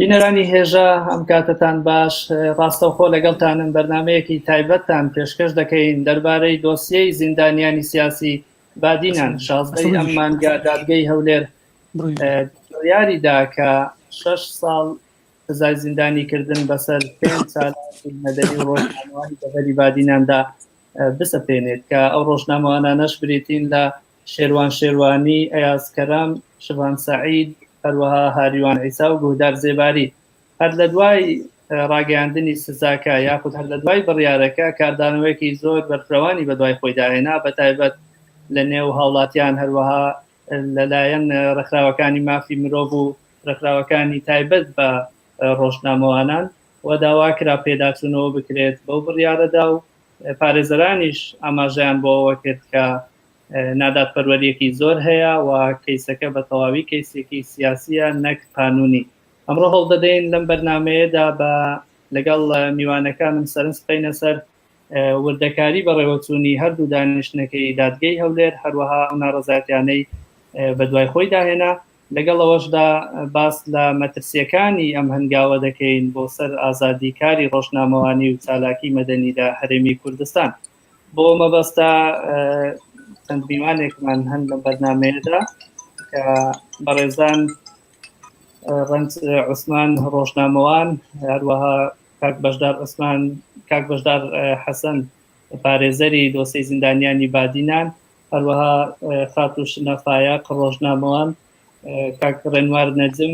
بینەرانی هێژا ئەم کاتەتان باش ڕاستەوخۆ لەگەڵتانم بەرنمەیەکی تایبەتتان پێشکەش دەکەین دەربارەی دۆسیەی زیندانیانی سیاسی بادینان شازدەی ئەم مانگە دادگەی هەولێر بڕیاری دا کە شەش ساڵ سزای زیندانیکردن بەسەر پێنج چالاکی مەدەنی و ڕۆژنامەوانی دەڤەری بادیناندا بسەپێنێت کە ئەو ڕۆژنامەوانانەش بریتین لە شێروان شێروانی، ئەیاز کەرەم، شڤان سەعید، هەروەها هاریوان عیسا و گوهدار زێباری. هەر لە دوای ڕاگەیاندنی سزاکە یاخود هەر لە دوای بڕیارەکە کاردانەوەیەکی زۆر بەرفرەوانی بەدوای خۆیدا هێنا بەتایبەت لە نێو هاوڵاتیان هەروەها لەلایەن ڕێکخراوەکانی مافی مرۆڤ و ڕێکخراوەکانی تایبەت بە ڕۆژنامەوانان و داواکرا پێداچوونەوە بکرێت بەو بڕیارەدا و پارێزەرانیش ئاماژەیان بۆ ئەوە کرد کە نادادپەروەریەکی زۆر هەیە و کەیسەکە بە تەواوی کەیسێکی سیاسیە نەک قانونی. ئەمڕۆ هەوڵدەدەین لەم بەرنامەیەدا بە لەگەڵ میوانەکانم سەرنج بخەینە سەر وردەکاری بەڕێوەچوونی هەردوو دانیشتنەکەی دادگەی هەولێر، هەروەها ئەو ناڕەزایەتیانەی بەدوای خۆیدا هێنا، لەگەڵ ئەوەشدا باس لە مەترسییەکانی ئەم هەنگاوە دەکەین بۆ سەر ئازادی کاری ڕۆژنامەوانی و چالاکی مەدەنی لە هەرێمی کوردستان. بۆ مەبەستە چەند میوانێکمان هەن لەم بەرنامەیەدا کە بەڕێزان ڕەنج عوسمان ڕۆژنامەوان، هەروەها کاک بەشدار عوسمان، کاک بەشدار حەسەن پارێزەری دۆسێی زیندانیانی بادینان، هەروەها خاتوو شنە فایەق ڕۆژنامەوان، کاک ڕێنوار نەجم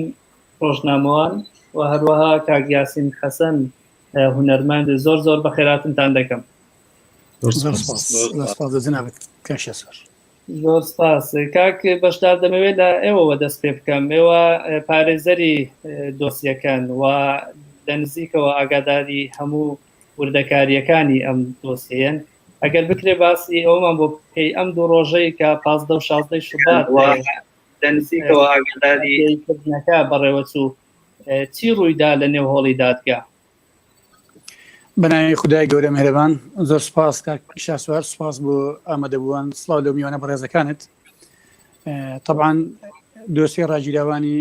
ڕۆژنامەوان و هەروەها کاک یاسین حەسەن هونەرمەند. زۆر زۆر بەخێراتنتان دەکەم. زۆر سپاس. سپاس جنابت کاک شاسوار. زۆر سپاس کاک بەشدار. دەمەوێت لە ئێوەوە دەست پێ بکەم. ئێوە پارێزەری دۆسیەکەن و لە نزیکەوە ئاگاداری هەموو وردەکارییەکانی ئەم دۆسیەن. ئەگەر بکرێ باسی ئەومان بۆ بکەی ئەم دوو ڕۆژەی کە 15 و 16 شوبات لە نزیکەوە ئاگاداری کردنەکە بەڕێوەچوو، چی ڕوویدا لە نێو هۆڵی دادگا؟ بەناوی خودای گەورە مهرەبان. زۆر سپاس کاک شاسوار، سپاس بۆ ئامادەبووان، سڵاو لەو میوانە بەڕێزەکانت. طبعا دۆسیە ڕاگیراوانی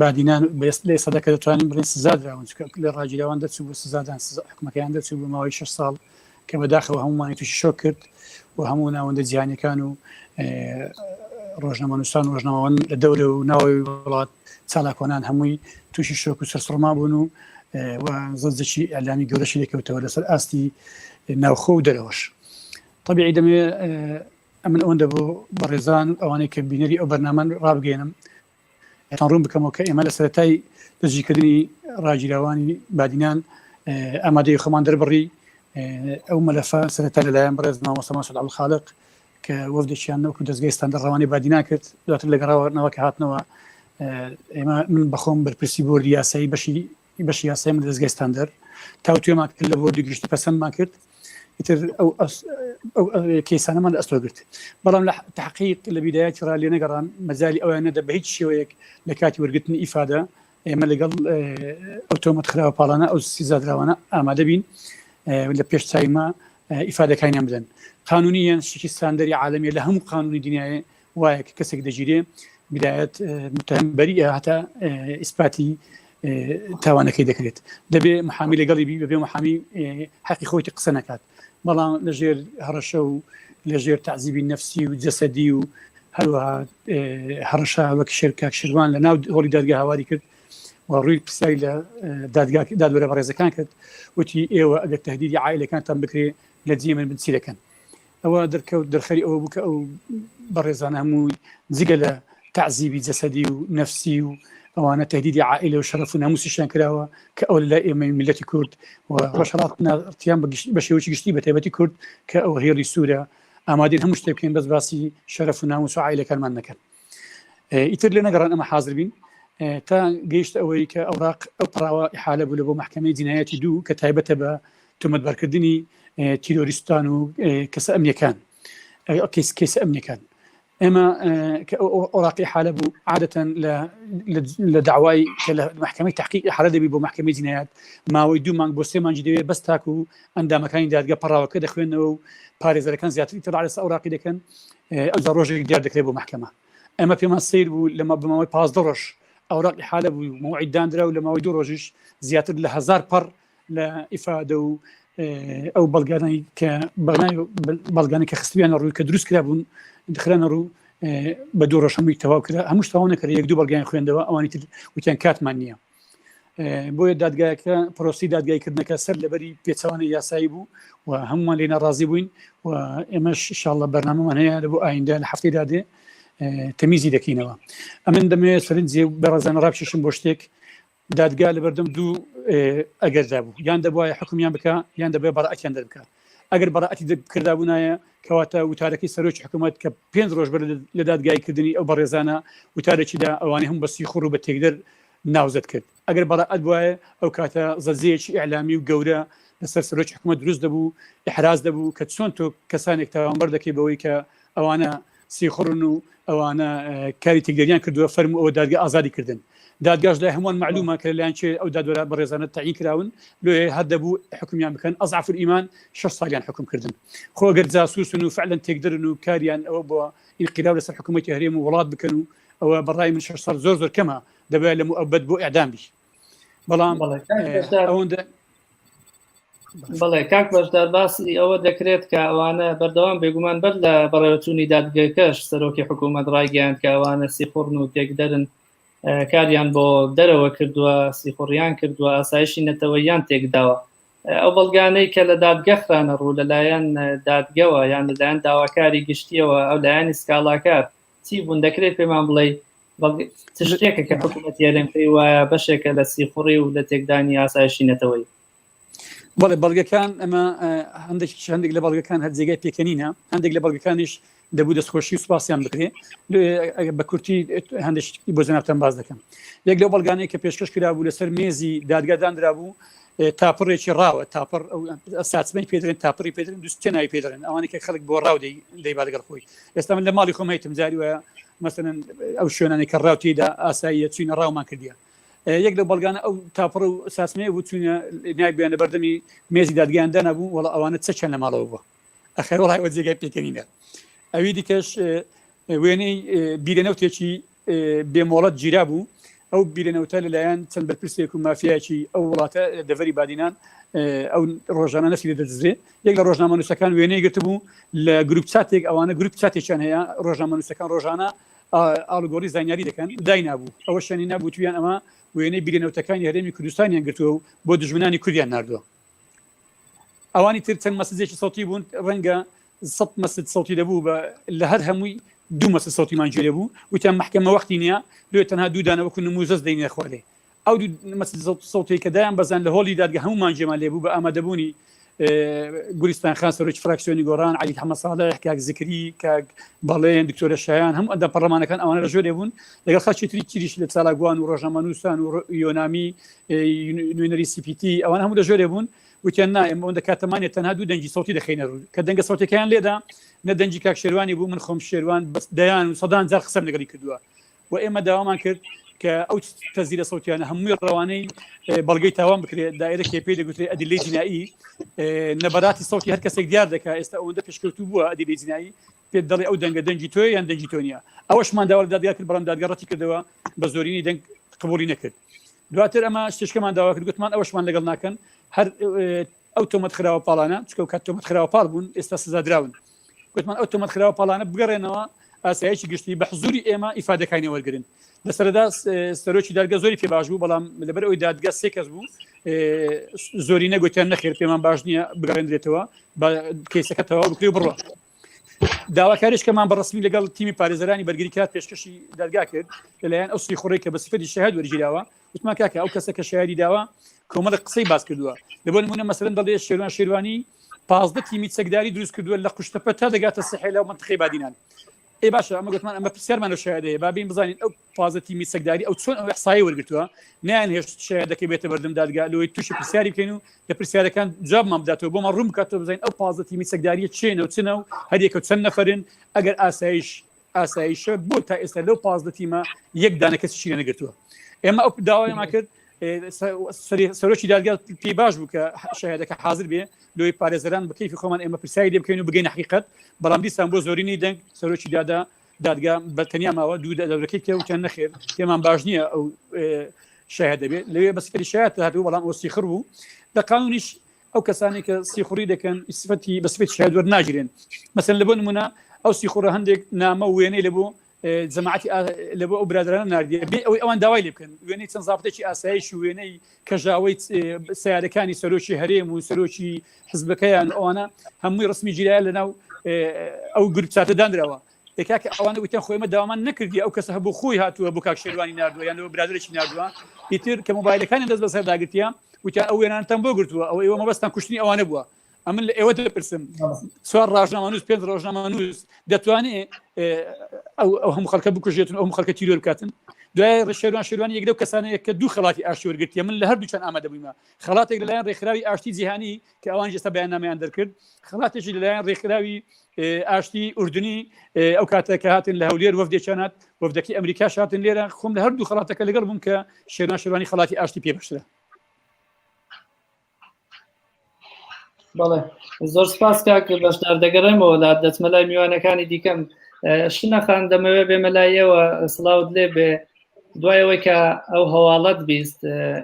بادینان بەست لە ئێستادا کە دەتوانین بڵێن سزا دراون، چونکە لە ڕاگیراوان دەرچوو بۆ سزادان، حکومەکەیان دەرچوو بۆ ماوەی 6 ساڵ کە بەداخەوە هەمومانی تووشی شۆک کرد و هەموو ناوەندە جیهانیەکان و ڕۆژنامەنووسان و ڕۆژنامەوان لە دەورە و ناوەوەی وڵات چالاکوانان هەمووی تووشی شۆک و سەرسوڕما بوون و و زەجێکی ئیعلامی گەورەشی لێکەوتەوە لەسەر ئاستی ناوخۆ و دەرەوەش. طبیعی دەمەوێت ئەمن ئەوەندە بۆ بەڕێزان و ئەوانەی کە بینەری ئەو بەرنامەن ڕابگەێنم تان ڕوون بکەمەوە کە ئێمە لە سەرەتای دەستگیرکردنی ڕاگیراوانی بادینان ئامادەی خۆمان دەربڕی. ئەو مەلەفە سەرەتا لەلایەن بەڕێز مامۆستا مەسعود عەبدولخالق کە وەفدێکیان وەکو دەزگای ستاندەر ڕەوانەی بادینان کرد، دواتر لە گەڕاوەنەوە کە هاتنەوە ئێمە من بەخۆم بەرپرسی بۆردی یاسایی بەشی بەشی یاسای من دەزگای ستاندەر تاوتوێمان کرد لە بۆردی گشتی پەسەندمان کرد، ئیتر ئەو ئەو کەیسانەمان لە ئەستۆ گرت. بەڵام لە تحقیق لە بیدایەتی ڕا لێنەگەڕان مەجالی ئەویان نەدا بە هیچ شێوەیەک لە کاتی وەرگرتنی ئیفادە ئێمە لەگەڵ ئەو تۆمەت خراوە پاڵانە ئەو سزادراوانە ئامادە بین لە پێش چایما ئیفادەکانیان بدەن. قانونیان شتێکی ستاندەری عالەمیە لە هەموو قانونی دنیای وایە کە کەسێک دەگیرێ بدایەت متهم بەریئە هەتا ئیسپاتی تاوانەکەی دەکرێت، دەبێ محامی لەگەڵی بی، بەبێ محامی حەقی خۆیتی قسە نەکات. بەڵام لەژێر هەڕەشە و لەژێر تەعزیبی نەفسی و جەسەدی و هەروەها هەڕەشە وەک شێر کاک شێروان لە ناو هۆڵی دادگا هاواری کرد و ڕووی پرسیاری لە دادگا دادوەرە بەڕێزەکان کرد، وتی ئێوە ئەگەر تهدیدی عائیلەکانتان بکرێ لە جێی من بن چی دەکەن؟ ئەوە دەرکەوت دەرخەری ئەوە بوو کە ئەو بەڕێزانە هەمووی جگە لە تەعزیبی جەسەدی و نەفسی و ئەوانە تهدیدی عائیلە و شەرەف و ناموسیشیان کراوە کە ئەو لە ئێمەی میللەتی کورد و ڕۆژهەڵات ناڕتیان بە شێوەیەکی گشتی بە تایبەتی کورد کە ئەو هێڵی سوورە ئامادەین هەموو شتێک بکەین بەس باسی شەرەف و ناموس و عائیلەکانمان نەکەن. ئیتر لێ نەگەڕان ئەمە حاضر بین تا گەیشت ئەوەی کە ئەوراق ئەو پراوە ئیحالە بوو لە بۆ مەحکەمەی جینایەتی دوو کە تایبەتە بە تۆمەتبارکردنی تیرۆریستان و کەسە ئەمنیەکان کەیس کەیسە ئەمنیەکان. ئێمە کە ئەوراقی حالە بوو عادەتەن لە داوای کە لە محکمەی تحقیق حالە دەبی بۆ محکمەی جنایات ماوەی دوو مانگ بۆ سێ مانگی دەوێت بەس تاکو و ئەندامەکانی دادگە پەڕاوەکە دەخوێنەوە و پارێزەرەکان زیاتر ئیتڵاع لەسەر ئەوراقی دەکەن ئەوجا ڕۆژێک دیار دەکرێت بۆ محکمە ئێمە پێمان سیر بوو لە ماوەی 15 ڕۆژ ئەوراقی حالە بوو موعید دانرا و لە ماوەی دوو ڕۆژیش زیاتر لە هزار پەڕ لە ئیفادە و ئەو بەڵگانەی کە بەڵگانە کە خستویانە ڕووی کە دروست کرابوون خرانە ڕوو بە دوو ڕۆژ هەمووی تەواو کرا هەموو تەواو نەکرا یەک دوو بەڵگەیان خوێندەوە ئەوانی تر وتیان کاتمان نییە بۆیە دادگایەکە پرۆسی دادگایکردنەکە سەر لەبەری پێچوانە یاسایی بوو و هەمومان لێ ناڕازی بووین و ئێمەش شاءاللە بەرنامەمان هەیە لە بۆ ئایندە لە هەفتەی دادێ تەمیزی دەکەینەوە ئەمن دەمەوێت سەرنجێ بەڕێزانە ڕابکێشم بۆ شتێک دادگا لەبەردەم دوو ئەگەردا بوو یان دەبواە حکومیان بکە یان دەبێ بەڕەئەتیان دەربکە ئەگەر بەڕەئەتی کردابوونایە کەواتە وتارەکەی سەرۆکی حکوومەت کە پێنج ڕۆژ بەر لە دادگایکردنی ئەو بەڕێزانە وتارێکیدا ئەوانەی هەم بە سیخوڕ و بە تێکدەر ناوزەد کرد ئەگەر بەڕەئەت بواە ئەو کاتە زەزەیەکی ئیعلامی و گەورە لەسەر سەرۆکی حکوومەت دروست دەبوو ئیحراز دەبوو کە چۆن تۆ کەسانێک تاوانبار دەکەی بەوەی کە ئەوانە سیخوڕن و ئەوانە کاری تێکدەریان کردووە فەرموو ئەوە دادگا ئازادی کردن دادگاش لای هەمووان معلومە کە لەلایەن کێ ئەو دادوەرە بەڕێزانە تەعین کراون لۆیە هەر دەبوو حکومیان بکەن ئەزعف الئیمان شەش ساڵیان حکوم کردن خۆ گەر جاسوسن و فعلا تێکدەرن و کاریان ئەوە بۆ ئینقلاب لەسەر حکوومەتی هەرێم و وڵات بکەن و ئەوە بەڕای من شەش ساڵ زۆر زۆر کەمە دەبێت لە موئەبەد بۆ ئیعدام بی بەڵام ئەوەندە بەڵێ کاک بەشدار باسی ئەوە دەکرێت کە ئەوانە بەردەوام بێگومان بەر لە بەڕێوەچوونی دادگەکەش سەرۆکی حکوومەت ڕایگەیاند کە ئەوانە سیخوڕن و تێکدەرن کاریان بۆ دەرەوە کردووە سیخوڕیان کردووە ئاسایشی نەتەوەیان تێکداوە ئەو بەڵگانەی کە لە دادگە خرانە ڕوو لەلایەن دادگەوە یان لەلایەن داواکاری گشتیەوە ئەو لایەنی سکاڵاکار چی بوون دەکرێت پێمان بڵێ چ شتێکە کە حکوومەتی هەرێم پێی وایە بەشێکە لە سیخوڕی و لە تێکدانی ئاسایشی نەتەوەیی؟ بەڵێ بەڵگەکان ئەمە هەندێک هەندێک لە بەڵگەکان هەر جێگای پێکەنینە هەندێک لە بەڵگەکانیش دەبوو دەستخۆشی و سوپاسیان بکرێ بە کورتی هەندێک بۆ جەنابتان باز دەکەم یەک لەو بەڵگانەی کە پێشکەش کرابوو لەسەر مێزی دادگا دانرابوو تاپڕێکی ڕاوە تاپڕ ساچمەی پێدرێن تاپڕی پێدرێن دوستێ ناوی پێدرێن ئەوانەی کە خەڵک بۆ ڕاو دەیبا لەگەڵ خۆی ئێستا من لە ماڵی خۆم هەیتم جاری وایە مەسەلەن ئەو شوێنانەی کە ڕاو تێیدا ئاساییە چوینە ڕاومان کردیە یەک لەو بەڵگانە ئەو تاپڕ و ساسمەیە بوو چوینە نایبیان لە بەردەمی مێزی دادگایان دانابوو وەڵا ئەوانە چەکیان لە ماڵەوە بووە ئەخێر وەڵای ئەوە جێگای پێکەنینە ئەوی دیکەش وێنەی بیرەنەوتێکی بێمۆڵەت گیرا بوو ئەو بیرەنەوتە لەلایەن چەند بەرپرسێک و مافیایەکی ئەو وڵاتە دەڤەری بادینان ئەو ڕۆژانە نەفتی لێ دەدزرێ یەک لە ڕۆژنامەنووسەکان وێنەی گرتبوو لە گروپ چاتێک ئەوانە گروپ چاتێکیان هەیە ڕۆژنامەنووسەکان ڕۆژانە ئاڵوگۆڕی زانیاری دەکەن داینابوو ئەوە شوێنی نابوو تویان ئەمە وێنەی بیرەنەوتەکانی هەرێمی کوردستانیان گرتووە و بۆ دژمنانی کوردیان ناردووە ئەوانی تر چەند مەسجێکی سەوتی بوون ڕەنگە سە مەسج سەوتی دەبوو بە لە هەر هەمووی دوو مەسج سەوتیمان گوێ بوو وتیان محکەمە وەختی نییە لێ تەنها دوو دانە وەکو نموزەس دەینە خوارێ ئەو دوو مەسج سەوتی کە دایان بەزان لە هۆڵی دادگە هەموومان گوێمان لێ بوو بە ئامادەبوونی گولیستان خان سەرۆکی فراکسیۆنی گۆڕان عەلی حەمە ساڵح کاک زکری کاک بەڵێن دکتۆرە شایان هەموو ئەندام پەرلەمانەکان ئەوانە لە ژۆرێ بوون لەگەڵ خەڵکی تری تریش لە چالاکوان و ڕۆژنامەنووسان و یۆنامی نوێنەری سیپیتی ئەوان هەموو لە ژۆرێ بوون وتیان نا ئێمە ئەوەندە کاتەمانە تەنها دوو دەنگی سەوتی دەخەینە ڕوو کە دەنگە سەوتەکەیان لێدا نە دەنگی کاک شێروانی بوو من خۆم شێروان بەس دەیان و سەدان جار قسەم لەگەڵی کردووە و ئێمە داوامان کرد کە ئەو تەزیرە سەوتیانە هەمووی ڕەوانەی بەڵگەی تاوان بکرێت دایرە کێ پێی دەگوترێت ئەدیلەی جینایی نەبەراتی سەوتی هەر کەسێک دیار دەکا ئێستا ئەوەندە پێشکەوتوو بووە ئەدیلەی جینایی پێت دەڵێ ئەو دەنگە دەنگی تۆیە یان دەنگی تۆ نییە ئەوەشمان داوا لە دادگا کرد بەڵام دادگا ڕەتی کردەوە بە زۆرینەی دەنگ قبوڵی نەکرد دواتر ئەمە شتێکمان داوا کرد گوتمان ئەوەشمان لەگەڵ ناکەن هەر ئەو تۆمەت خراوە پاڵانە چکە کات تۆمەت خراوە پاڵ بوون ئێستا سزا دراون گوتمان ئەو تۆمەت خراوە پاڵانە بگەڕێنەوە ئاسایشی گشتی بە حزوری ئێمە ئیفادەکانی وەرگن لە سەردا سەرۆکی دادگا زۆری پێ باش بوو بەڵام لەبەر ئەوی دادگا سێ کەس بوو زۆری نەگوتیان نەخێر پێمان باش نییە بگەڕێندرێتەوە بە کەیسەکە تەواو بکرێ و بڕۆ داواکاریش کەمان بە ڕسمی لەگەڵ تیمی پارێزەرانی بەرگری کات پێشکەشی دادگا کرد لەلایەن ئەو سیخوڕی کە بە سفەتی شەهاد وەرگیراوە وتمان کاکە ئەو کەسە کە شایدی داوە کۆمەڵە قسەی باس کردووە لە بۆ نمونە مەسەلەن دەڵێ شێروان شێروانی 15 تیمی چەکداری دروست کردووە لە قوشتەپە تا دەگاتە سحێلا و منتقەی بادینان ئێ باشە ئەمە گوتمان ئەمە پرسیارمان لە شایدەیە با بین بزانین ئەو 15 تیمی چەکداری ئەو چۆن ئەو ئەحسایی وەرگتووە نیان هێشت شایدەکەی بێتە بەردەم دادگا لەوەی تووشی پرسیاری بکەین و لە پرسیارەکان جوابمان بداتەوە بۆمان ڕوون بکاتەوە بزانین ئەو 15 تیمی چەکداریە چێنە و چنە و هەریەکە چەند نەفرن ئەگەر ئاسایش. ئاسایشە بۆ تا ئێستا لەو 15 تیمە یەک دانە کەسی نەگرتووە ئێمە ئەو داوایمان کرد سەرۆکی دادگا پێی باش بوو کە شایەدەکە حاضر بێ لۆی پارێزەران بە کەیفی خۆمان ئێمە پرسیاری لێ بکەین و بگەینە حقیقەت بەڵام دیسان بۆ زۆرینەی دەنگ سەرۆکی دادا دادگا بە تەنیا ماوە دوو دەورەکەی تێ وتیان نەخێر پێمان باش نییە ئەو شایەد دەبێت لەوێ بە سفەری شایەت هاتوو بەڵام ئەو سیخڕ بوو لە قانونیش ئەو کەسانی کە سیخوڕی دەکەن سفەتی بە سفەتی شایەد وەرناگیرێن مەسەن لە بۆ نمونە ئەو سیخوڕە هەندێک نامە و وێنەی لە بۆ جەماعەتی لە بۆ ئەو برادرانە ناردیە بێ ئەوەی ئەوان داوای لێ بکەن وێنەی چەند زابتێکی ئاسایش و وێنەی کەژاوەی سیارەکانی سەرۆکی هەرێم و سەرۆکی حزبەکەیان ئەوانە هەمووی ڕسمی گیرایە لەناو ئەو گروپ چاتە دانراوە کاکە ئەوانە وتیان خۆ ئێمە داوامان نەکردی ئەو کەسە هەبوو خۆی هاتووە بۆ کاک شێروانی ناردووە یان لەوە برادێکی ناردووە ئیتر کە مۆبایلەکانیان دەست بەسەر داگرتیە وتیان ئەو وێنانتان بۆ گرتووە ئەو ئێوە مەبەستان کوشتنی ئەوانە بووە ئەمن لە ئێوە دەپرسم چوار ڕژنامەنووس پێنج ڕۆژنامەنووس دەتوانێ ئەو ئەو هەموو خەڵکە بکوژێتن ئەو خەڵکە تیرۆر بکاتن دوای ڕشێروان شێروانی یەک لەو کەسانەیە کە دوو خەڵاتی ئاشتی وەرگرتیە من لە هەردووچان ئامادە بوویمە خەڵاتێک لەلایەن ڕێکخراوی ئاشتی جیهانی کە ئەوان ئێستا بەیاننامەیان دەرکرد خەڵاتێکی لەلایەن ڕێکخراوی ئاشتی ئوردنی ئەو کاتە کە هاتن لە هەولێر وەفدێکیان هات وەفدەکەی ئەمریکاش هاتن لێرە خۆم لە هەردوو خەڵاتەکە لەگەڵ بووم کە شێروان شێروانی خەڵاتی ئاشتی پێبەخشرا. بەڵێ زۆر سپاس کاک بەشدار دەگەڕێمەوە لات دەچمە لای میوانەکانی دیکەم شنە خان دەمەوێت بێمە لایەوە سڵاوت لێ بێ دوای ئەوەی کە ئەو هەواڵەت بیست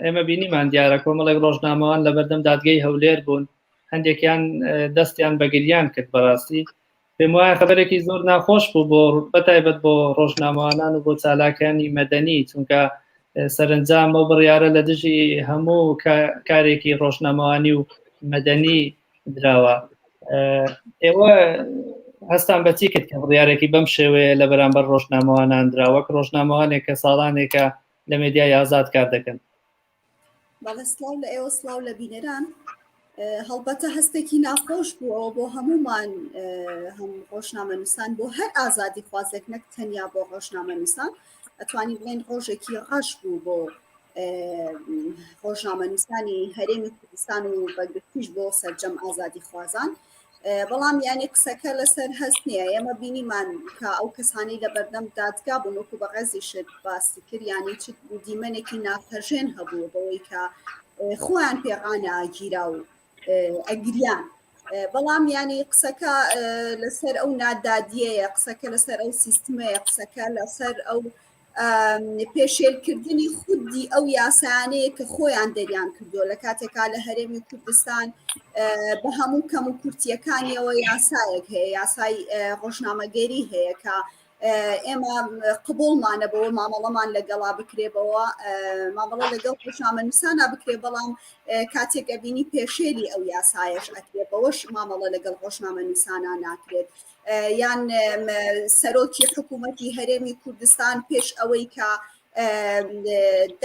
ئێمە بینیمان دیارە کۆمەڵێک ڕۆژنامەوان لە بەردەم دادگەی هەولێر بوون هەندێکیان دەستیان بەگریان کرد بەڕاستی پێم وایە خبرێکی زۆر ناخۆش بوو بۆ بەتایبەت بۆ ڕۆژنامەوانان و بۆ چالاکانی مەدەنی چونکە سەرنجام ئەو بڕیارە لە دژی هەموو کارێکی ڕۆژنامەوانی و مەدەنی دراوە ئێوە هەستان بەچی کرد کە بڕیارێکی بەم شێوەیە لە بەرامبەر ڕۆژنامەوانان درا وەک ڕۆژنامەوانێک کە ساڵانێکە لە مێدیای ئازاد کار دەکەن؟ بەڵێ سڵاو لە ئێوە سڵاو لە بینەران هەڵبەتە هەستێکی ناخۆش بووەوە بۆ هەمومان هەم ڕۆژنامەنووسان بۆ هەر ئازادی خوازێک نەک تەنیا بۆ ڕۆژنامەنووسان ئەتوانی بڵێن ڕۆژێکی ڕەش بوو بۆ ڕۆژنامەنووسانی هەرێمی کوردستان و بەگشتیش بۆ سەرجەم ئازادی خوازان بەڵام یانی قسەکە لەسەر هەست نییە ئێمە بینیمان کە ئەو کەسانی لە بەردەم دادگا بوون وەکو بەڕێزیشت باسی کرد یانی چ دیمەنێکی ناپەژێن هەبوو بەوەی کە خۆیان پێڕانەگیرا و ئەگریان بەڵام ینی قسەکە لەسەر ئەو نادادیەیە قسەکە لەسەر ئەو سیستمەیە قسەکە لەسەر ئەو پێشێلکردنی خودی ئەو یاسایانەیە کە خۆیان دەریان کردووە لە کاتێکا لە هەرێمی کوردستان بە هەموو کەم و کورتیەکانیەوە یاسایەک هەیە یاسای ڕۆژنامەگەری هەیە کە ئێمە قبوڵمانە بەوە مامەڵەمان لەگەڵا بکرێ بەوە مامەڵە لەگەڵ ڕۆژنامە نووسانە بکرێ بەڵام کاتێک ئەبینی پێشێلی ئەو یاسایەش ئەکرێ بەوەش مامەڵە لەگەڵ ڕۆژنامە نووسانە ناکرێت یان سەرۆکی حکوومەتی هەرێمی کوردستان پێش ئەوەی کە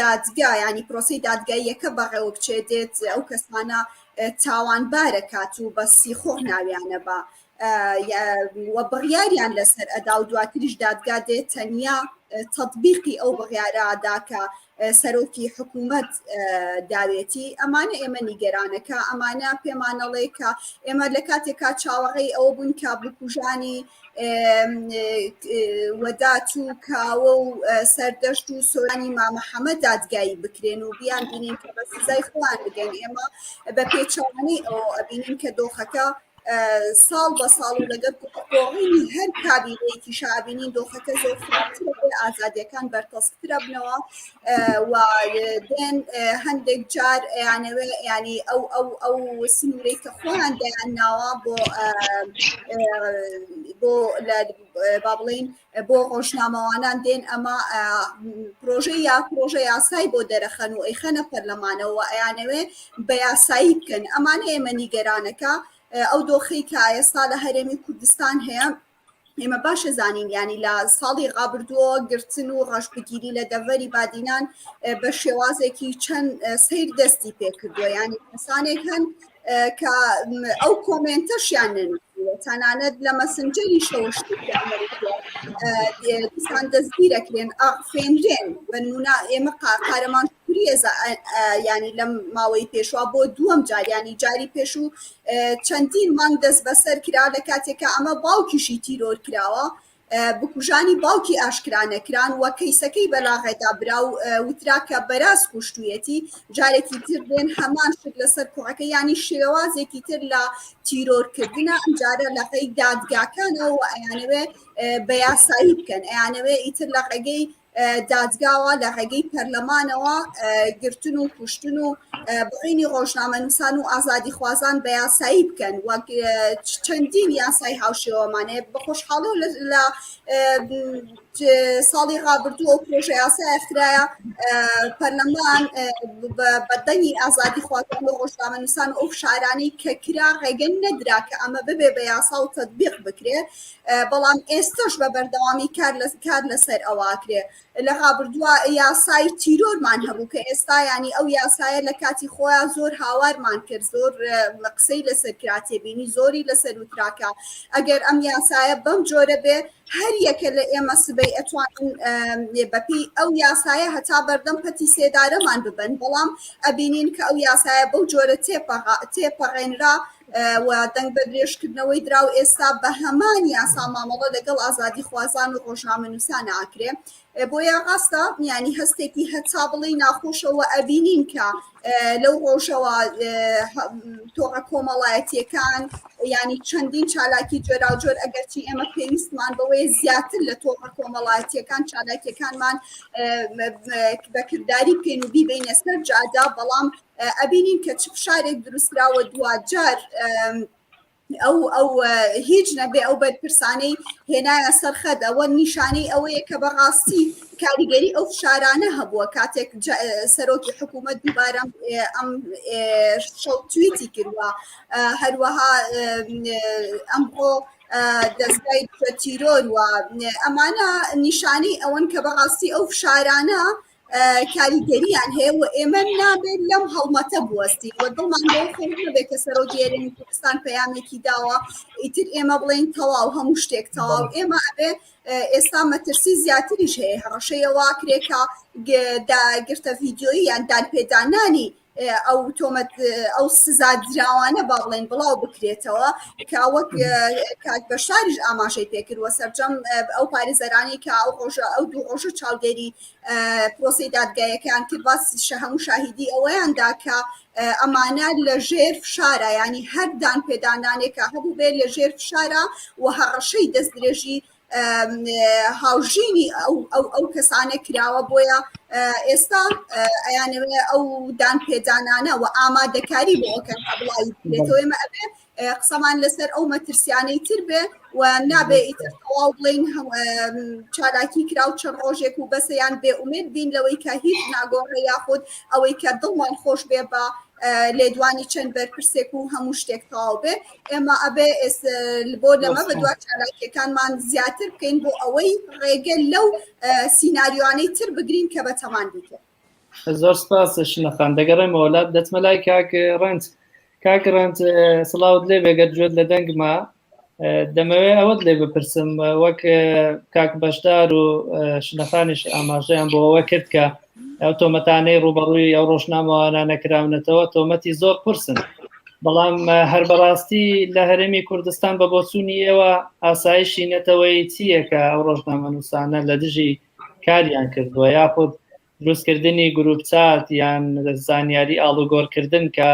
دادگا ینی پرۆسی دادگاییەکە بەڕێوە بچێت دێت ئەو کەسانە تاوانبارە کات و بە سیخۆڕ ناویانە بە و بڕیاریان لەسەر ئەدا و دواتریش دادگا دێت تەنیا تطبیقی ئەو بڕیارە داکە سەرۆکی حکوومەت داوێتی ئەمانە ئێمە نیگەرانەکە ئەمانە پێمانەڵێ کە ئێمە لە کاتێکا چاوەڕێی ئەوە بوون کە بکوژانی وەدات و کاوە و سەردەشت و سۆرانی مامەحەمە دادگایی بکرێن و بیان بینین کە بە سزای خۆیان بگەن ئێمە بە پێچەوانەی ئەوە ئەبینین کە دۆخەکە ساڵ بە ساڵ و لەگەڵ گۆڕینی هەر کابینەیەکی شابینین دۆخەکە زۆر خراپترە بێ ئازادیەکان بەرتەسکترە بنەوە و دێن هەندێک جار ئەیانەوێ ینی ئەو ئەو ئەو سنوورەی کە خۆیان دەیان ناوە بۆ بۆ لە با بڵین بۆ ڕۆژنامەوانان دێن ئەمە پرۆژەی یا پرۆژە یاسای بۆ دەرەخەن و ئەیخەنە پەرلەمانەوە ئەیانەوێ بە یاسایی بکەن ئەمانە ئێمە نیگەرانەکە ئەو دۆخەی کە ئێستا لە هەرێمی کوردستان هەیە ئێمە باشە زانین ینی لە ساڵی ڕابردووە گرتن و ڕەشبگیری لە دەڤەری بادینان بە شێوازێکی چەند سیر دەستی پێکردووە ینی کەسانێک هەن کە ئەو کۆمێنتەشیان نەنووسیوە تەنانەت لە مەسنجەریشەوە شتێکیان نەوتووە دیسان دەستگیرەکرێن ئاخفێنرێن بە نمونە ئێمە قارەمان شوکریە ینی لەم ماوەی پێشوە بۆ دووەم جار ینی جاری پێشوو چەندین مانگ دەست بەسەر کرا لە کاتێکا ئەمە باوکیشی تیرۆر کراوە. بکوژانی باوکی ئاشکرا نەکران و کەیسەکەی بەلاڕێدا برا و وترا کە بەراز کوشتویەتی، جارێکی تر دێن هەمان شت لەسەر کوڕەکە، یانی شێوازێکی تر لە تیرۆرکردنە، ئەمجارە لە ڕێی دادگاکانەوە ئەیانەوێ بە یاسایی بکەن، ئەیانەوێ ئیتر لە ڕێگەی دادگاوە لە ڕێگەی پەرلەمانەوە گرتن و کوشتن و بڕینی ڕۆژنامەنووسان و ئازادیخوازان بە یاسایی بکەن، وەک چەندین یاسای هاوشێوەمان هەیە. بە خۆشحاڵی لە ساڵی ڕابردوو ئەو پرۆژە یاسایە خرایە پەرلەمان بە دەنگی ئازادیخوازان و ڕۆژنامەنووسان و ئەو فشارانەی کە کرا ڕێگە نەدرا کە ئەمە ببێ بە یاسا و تەتبیق بکرێ. بەڵام ئێستەش بە بەردەوامی کار لە کار لەسەر ئەوە ئەکرێ. لە ڕابردووە یاسای تیرۆرمان هەبوو کە ئێستا ینی ئەو یاسایە لە کاتی خۆیان زۆر هاوارمان کرد، زۆر قسەی لەسەر کرا، تێبینی زۆری لەسەر وتراکە ئەگەر ئەم یاسایە بەم جۆرە بێ هەر یەکە لە ئێمە سبەی ئەتوانن بەپێی ئەو یاسایە هەتا بەردەم پەتی سێدارەمان ببن، بەڵام ئەبینین کە ئەو یاسایە بەو جۆرە تێپەڕێنرا و دەنگ بە درێژکردنەوەی درا و ئێستا بە هەمان یاسا مامەڵە لەگەڵ ئازادیخوازان و ڕۆژنامەنووسان ئاکرێ. بۆیە ڕاستە ینی هەستێکی هەتا بڵێی ناخۆشەوە ئەبینین کە لەو ڕۆژەوە تۆڕە کۆمەڵایەتیەکان ینی چەندین چالاکی جۆراوجۆر، ئەگەرچی ئێمە پێویستمان بەوەیە زیاتر لە تۆڕە کۆمەڵایەتیەکان چالاکیەکانمان بەکردداری بکەین و بیبینە سەر جادا، بەڵام ئەبینین کە چ فشارێک دروستکراوە دواجار ئەو ئەو هیچ نەبێ ئەو بەرپرسانەی هێنایە سەرخەت، ئەوە نیشانەی ئەوەیە کە بەڕاستی کاریگەری ئەو فشارانە هەبووە. کاتێک سەرۆکی حکوومەت دووبارە ئەم شەو تویتی کردووە، هەروەها ئەمڕۆ دەستگای تیرۆر و ئەمانە نیشانەی ئەوەن کە بەڕاستی ئەو فشارانە کاریگەریان هەیە و ئێمە نابێت لەم هەڵمەتە بوەستین و دڵمان بەوە خۆش نەبێت کە سەرۆکی هەرێمی کوردستان پەیامێکی داوە ئیتر ئێمە بڵێین تەواو هەموو شتێک تەواو. ئێمە ئەبێ ئێستا مەترسی زیاتریش هەیە، هەڕەشەی ئەوە کرێ کە گرتە ڤیدیۆیی یان دانپێدانانی ئەو تۆمەت ئەو سزا دراوانە با بڵێن بڵاو بکرێتەوە کە وەک کاک بەشاریش ئاماژەی پێکردووە سەرجەم ئەو پارێزەرانی کە ئەو ڕۆژە ئەو دوو ڕۆژە چاودێری پرۆسی دادگایەکان کرد باس هەموو شاهیدی ئەوەیان دا کە ئەمانە لە ژێر فشارە، ینی هەر دان پێدانانێکە هەبوو بێت لە ژێر فشارە و هەڕەشەی دەستدرێژی هاوژینی ئەو ئەو ئەو کەسانە کراوە. بۆیە ئێستا ئەیانەوێ ئەو دان پێدانانە و ئامادەکاری بۆ ئەکەن کە بڵاوی بکرێتەوە. ئێمە ئەبێ قسەمان لەسەر ئەو مەترسیانەی تر بێ و نابێ ئیتر تەواو بڵێین چالاکی کرا و چەند ڕۆژێک و بەسە، یان بێ ئومێد بین لەوەی کە هیچ ناگۆڕێ، یاخود ئەوەی کە دڵمان خۆش بێ بە لێدوانی چەند بەرپرسێک و هەموو شتێک تەواو بێ. ئێمە ئەبێ بۆ لەمە بەدوا چالاکیەکانمان زیاتر بکەین بۆ ئەوەی ڕێگە لەو سیناریۆانەی تر بگرین کە بەتەمان بیکەن. زۆر سپاس شنەخان. دەگەڕێمەوە لات، دەچمە لای کاک ڕەنج. کاک ڕەنج سڵاوت لێ بێ، گەر گوێت لە دەنگما دەمەوێت ئەوەت لێ بپرسم، وەک کاک بەشدار و شنەخانیش ئاماژەیان بۆ ئەوە کرد کە ئەو تۆمەتانەی ڕوبەڕووی ئەو ڕۆژنامەوانە نەکراونەتەوە تۆمەتی زۆر قورسن، بەڵام هەر بەڕاستی لە هەرێمی کوردستان بە بۆچوونی ئێوە ئاسایشی نەتەوەیی چییە کە ئەو ڕۆژنامەنووسانە لە دژی کاریان کردووە، یاخود دروستکردنی گروپ چات یان زانیاری ئاڵوگۆڕکردن کە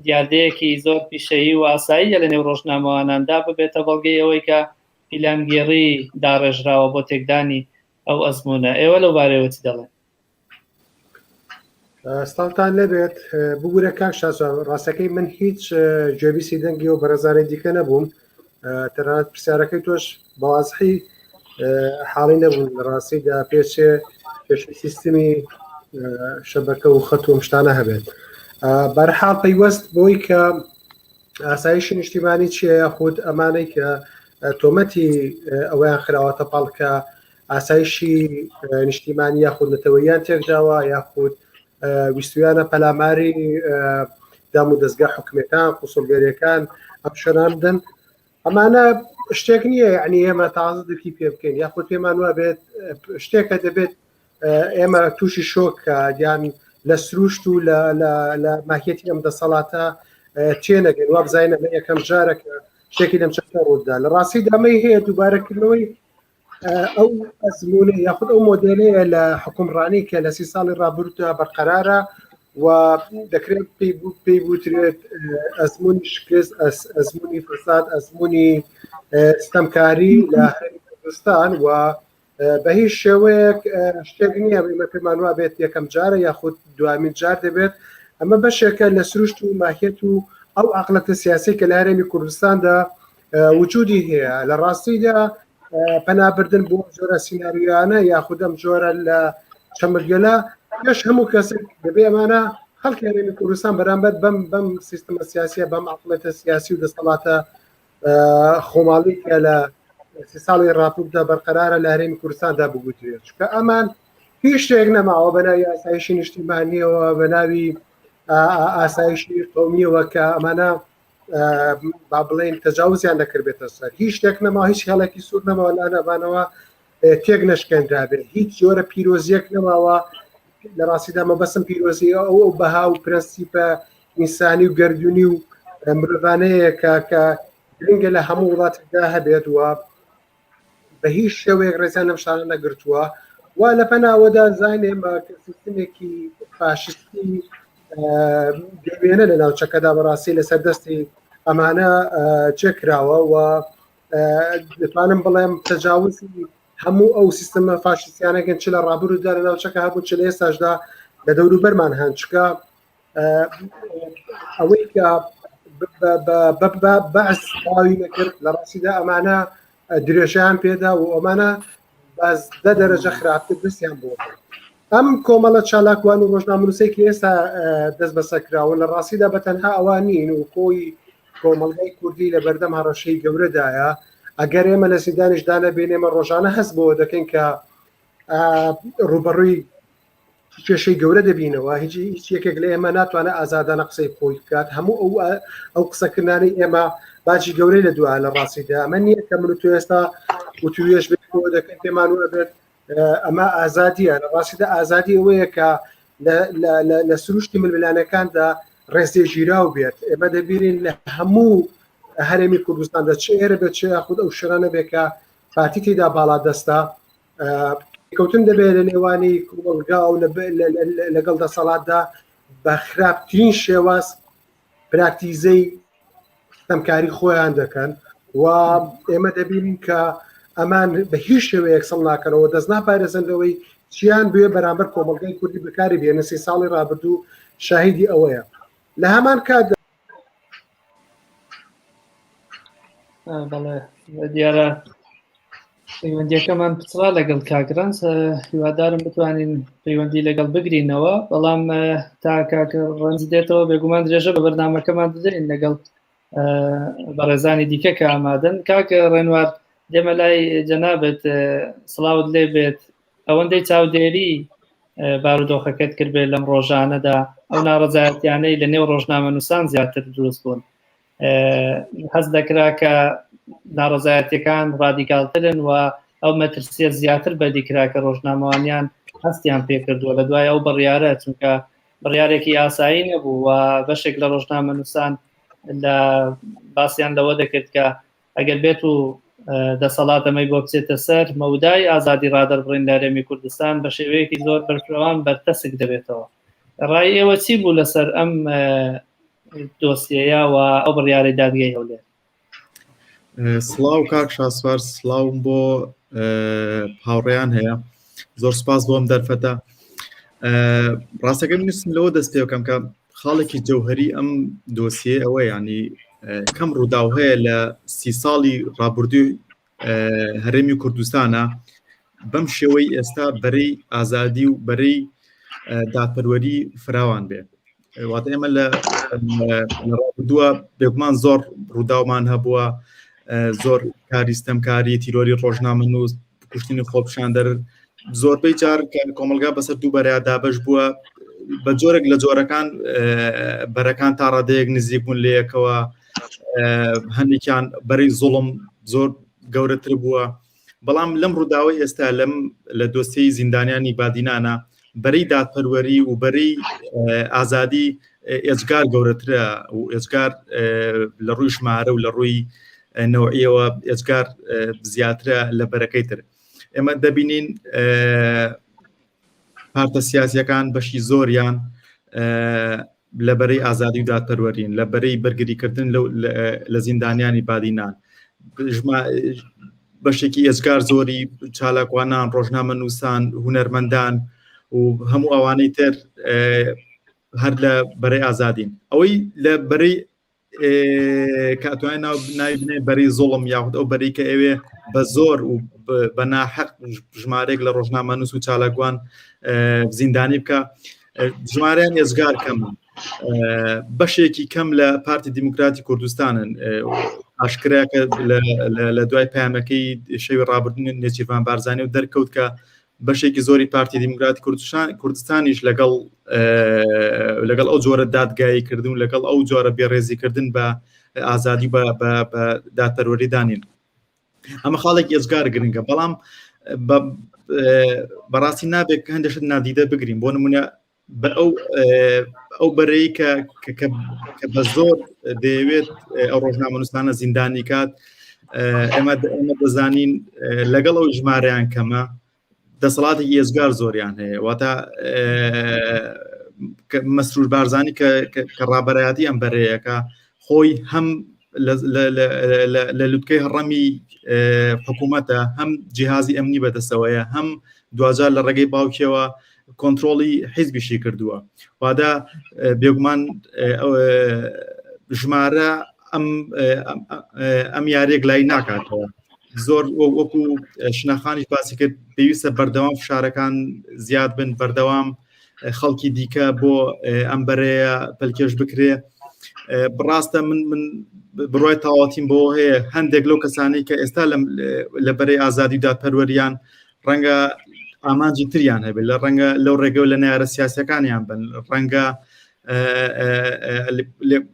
دیاردەیەکی زۆر پیشەیی و ئاساییە لە نێو ڕۆژنامەواناندا ببێتە بەڵگەی ئەوەی کە پیلانگێڕی داڕێژراوە بۆ تێکدانی ئەو ئەزموونە. ئێوە لەو بارەیەوە چی دەڵێن؟ سڵاوتان لێبێت. ببورە کاک شاسوار، ڕاستەکەی من هیچ گوێبیستی دەنگی و بەڕێزانی دیکە نەبووم، تەنانەت پرسیارەکەی تۆش بەوازحی حاڵی نەبوون. لە ڕاستیدا پێچێ پێشی سیستمی شەبەکە و خەت و شتانە هەبێت. بەرحاڵ پەیوەست بۆی کە ئاسایشی نیشتیمانی چییە یاخود ئەمانەی کە تۆمەتی ئەوەیان خراوەتە پاڵ کە ئاسایشی نیشتیمانی یاخود نەتەوەیان تێکداوە یاخود ویستویانە پەلاماری دام و دەستگا حکومەکان قوسڵگەریەکان ئەم شوێنان بدەن، ئەمانە شتێک نییە یعنی ئێمە تازە درکی پێ بکەین یاخود پێمان وە بێت شتێکە دەبێت ئێمە تووشی شۆک یان لە سروشت و لە ماهیەتی ئەم دەسەڵاتە تێنەگەن وا بزانین ئەمە یەکەم جارە کە شتێکی لەم چەشنە ڕوودا. لە ڕاستی دامەی هەیە دووبارەکردنەوەی. ئەو ئەزمونە یاخود ئەو مۆدێلەیە لە حکومڕانی کە لە سی ساڵی ڕابردوودا بەرقەرارە و دەکرێت پێی بوترێت ئەزمموی شکست ئەزمموی فساد ئەزمموی ستەمکاری لە کوردستان و بە هیچ شێوەیەک شتێک نییە ئێمە پێمان وا بێت یەکەم جارە یاخود دوامین جار دەبێت ئەمە بەشێکە لە سروشت و ماهیەت و ئەو عقلەتە سیاسی کە لە هەرێمی کوردستاندا وجودی هەیە لە ڕاستیدا پەنابردن بۆ جۆرە سیناریۆیانە یاخود ئەم جۆرە لە چەمرگەلە پێش هەموو کەسێک دەبێ ئەمانە خەڵکی هەرێمی کوردستان بەرامبەر بەم بەم سیستمە سیاسیە بەم عقلێتە سیاسی و دەسەڵاتە خۆماڵی کە لە سی ساڵی ڕاپورتدا بەرقەرارە لە هەرێمی کوردستاندا بگوترێت چونکە ئەمان هیچ شتێک نەماوە بە ناوی ئاسایشی نیشتیمانیەوە بە ناوی ئاسایشی قومیەوە کە ئەمانە با بڵێن تەجاوزیان نەکردبێتە سەر هیچ شتێک نەما هیچ هێڵێکی سوور نەماوە لا نەبانەوە تێک نەشکێنرابێت هیچ جۆرە پیرۆزیەک نەماوە لە ڕاستیدا مەبەسم پیرۆزی ئەو ئەو بەها و پرەنسیپە ئینسانی و گردردونی و مرۆڤانەیە کە کە گرنگە لە هەموو وڵاتێکدا هەبێت و بە هیچ شێوەیەک ڕێزیان لەم شتانە نەگرتووە و لە پەناوەدا زانین ئێمە کە سیستمێکی فاشستی بێوێنە لە ناوچەکەدا بەڕاستی لەسەر دەستی ئەمانە چێکراوە و دەتوانم بڵێم تەجاوزی هەموو ئەو سیستمە فاشیستیانەکەن چ لە ڕابروودا لە ناوچەکە هەبوو چ لە ئێستاشدا لە دەوروبەرمان هەن چکە ئەوەی کە بەعس باوی نەکرد لە ڕاستیدا ئەمانە درێژیان پێدا و ئەمانە باز دە دەرەجە خراپتر دەستیان بۆ ئەم کۆمەڵە چالاکوان و ڕۆژنامەنووسێکی ئێستا دەست بەسەکراون لە ڕاستیدا بە تەنها ئەوان نین و کۆی کۆمەڵگای کوردی لە بەردەم هەڕەشەی گەورەدایە ئەگەر ئێمە لە زیندانیشدا نەبین ئێمە ڕۆژانە هەست بۆ دەکەین کە ڕوبەڕووی کێشەی گەورە دەبینەوە هیچ هیچ یەکێک لە ئێمە ناتوانێت ئازادانە قسەی خۆی بکات هەموو ئەو ئەو قسەکردنانی ئێمە باجی گەورەی لە دوای لە ڕاستیدا ئەمە نییە کە من و تۆ ئێستا وتوێژ بێت دەکەن پێمان وابێت ئەمە ئازادیە لە ڕاستیدا ئازادی ئەوەیە کە لە سروشتی ململانەکاندا ڕێزێگیراو بێت ئێمە دەبینین لە هەموو هەرێمی کوردستاندا چ ئێرە بێت چ یاخود ئەو شوێنانە بێت کە پارتی تێدا باڵا دەستە کەوتن دەبێت لە نێوانی کۆمەڵگا و لەگەڵ دەسەڵاتدا بە خراپترین شێواز پراکتیزەی ستەمکاری خۆیان دەکەن و ئێمە دەبینین کە ئەمان بە هیچ شێوەیەک سڵ ناکەنەوە دەست ناپارێزن لەوەی چیان بوێ بەرامبەر کۆمەڵگای کوردی بەکاری بێنن سی ساڵی ڕابردوو شاهیدی ئەوەیە لە هەمان کات بەڵێ دیارە پەیوەندیەکەمان پچڕا لەگەڵ کاک ڕەنج هیوادارم بتوانین پەیوەندی لەگەڵ بگرینەوە بەڵام تا کاک ڕەنج دێتەوە بێگومان درێژە بە بەرنامەکەمان دەدەین لەگەڵ بەڕێزانی دیکە کە ئامادەن کاک ڕێنوار دێمە لای جەنابەت سڵاوت لێ بێت ئەوەندەی چاودێری بارودۆخەکەت کردبێت لەم ڕۆژانەدا ئەو ناڕەزایەتیانەی لە نێو ڕۆژنامەنووسان زیاتر دروست بوون هەست دەکرا کە ناڕەزایەتیەکان ڕادیکالترن و ئەو مەترسیە زیاتر بەدیکرا کە ڕۆژنامەوانیان هەستیان پێکردووە لە دوای ئەو بڕیارە چونکە بڕیارێکی ئاسایی نەبوو و بەشێک لە ڕۆژنامەنووسان لە باسییان لەوە دەکرد کە ئەگەر بێت و دەسەڵات ئەمەی بۆ بچێتە سەر مەودای ئازادی ڕادەربڕین لە هەرێمی کوردستان بە شێوەیەکی زۆر بەرفرەوان بەرتەسک دەبێتەوە ڕای ئێوە چی بوو لەسەر ئەم دۆسیەیە و ئەو بڕیارەی دادگای هەولێر؟ سڵاو کاک شاسوار سڵاوم بۆ هاوڕێیان هەیە زۆر سپاس بۆم دەرفەتە ڕاستەکە نووسم لەوە دەست پێ بکەم کە خاڵێکی جەوهری ئەم دۆسیە ئەوە ینی کەم ڕووداو هەیە لە سی ساڵی ڕابردووی هەرێمی کوردستانە بەم شێوەی ئێستا بەرەی ئازادی و بەرەی دادپەروەری فراوان بێ واتە ئێمە لە ڕابردووە بێگومان زۆر ڕووداومان هەبووە زۆر کاری ستەمکاری تیرۆری ڕۆژنامە نووس کوشتنی خۆپشاندەر زۆربەی جار کە کۆمەلگا بەسەر دوو بەریا دابش بووە بە جۆرێک لە جۆرەکان بەرەکان تا ڕادەیەک نزیک بوون لە یەکەوە هەندێکیان بەری زوڵم زۆر گەورەتر بووە بەڵام لەم ڕووداوی ئێستا لەم لە دۆسیەی زیندانیانی بادینانە بەرەی دادپەروەری و بەرەی ئازادی ئێجگار گەورەترە و ئێجگار لە ڕووی ژمارە و لە ڕووی نەوعیەوە ئێجگار زیاترە لە بەرەکەی تر. ئێمە دەبینین پارتە سیاسیەکان بەشی زۆریان لە بەرەی ئازادی و دادپەروەرین لە بەرەی بەرگریکردن لە زیندانیانی بادینان بەشێکی ئێجگار زۆری چالاکوانان ڕۆژنامە نووسان هونەرمەندان و هەموو ئەوانەی تر هەر لە بەرەی ئازادین ئەوەی لە بەرەی کە ئەتوانێت ناو ناوی بنێ بەری زوڵم یاخود ئەو بەری کە ئەوێ بە زۆر و بە ناحەق ژمارێک لە ڕۆژنامەنووس و چالاکوان زیندانی بکە ژمارەیان ئێزگار کەم بەشێکی کەم لە پارتی دیموکراتی کوردستانن ئاشکراکە لە دوای پامەکەی شەوی ڕابردن نێچیرڤان بارزانانی و دەرکەوت کە بەشێکی زۆری پارتی دیموکراتی کوردستان کوردستانیش لەگەڵ لەگەڵ ئەو جۆرە دادگایی کردن و لەگەڵ ئەو جۆرە بێڕێزیکردن بە ئازادی بە دادپەروەری دانین ئەمە خاڵێکی ئێجگار گرنگە بەڵام بەڕاستی نابێت هەندێک شت نادیدە بگرین بۆ نمونە بە ئەو ئەو بەرەی کە کە بە زۆر دەیەوێت ئەو ڕۆژنامەنووسانە زیندانی کات ئێمە ئێمە دەزانین لەگەڵ ئەو ژمارەیان کەمە دەسەڵاتێکی ئێزگار زۆریان هەیە واتە مەسرور بارزانی کە کە ڕابەرایەتی ئەم بەرەیەکە خۆی هەم لە لوتکەی هەڕەمی حکوومەتە هەم جیهازی ئەمنی بەدەستەوەیە هەم دواجار لە ڕێگەی باوکیەوە کۆنتترۆڵی حیزبیشی کردووە وادا بێگومان ژمارە ئەم ئەم یاریەک لای ناکاتەوە زۆر وەکو شنەخانیش باسی کرد پێویستە بەردەوام فشارەکان زیاد بن بەردەوام خەڵکی دیکە بۆ ئەم بەرەیە پەلکێش بکرێ بڕاستە من من بڕای تاواتیم بۆ هەیە هەندێک لەو کەسانی کە ئێستا لە بەرەی ئازادی و دادپەروەریان ڕەنگە ئامانجی تریان هەبێت لە ڕەنگە لەو ڕێگەوە لە نارە سیاسەکانیان بن ڕەنگە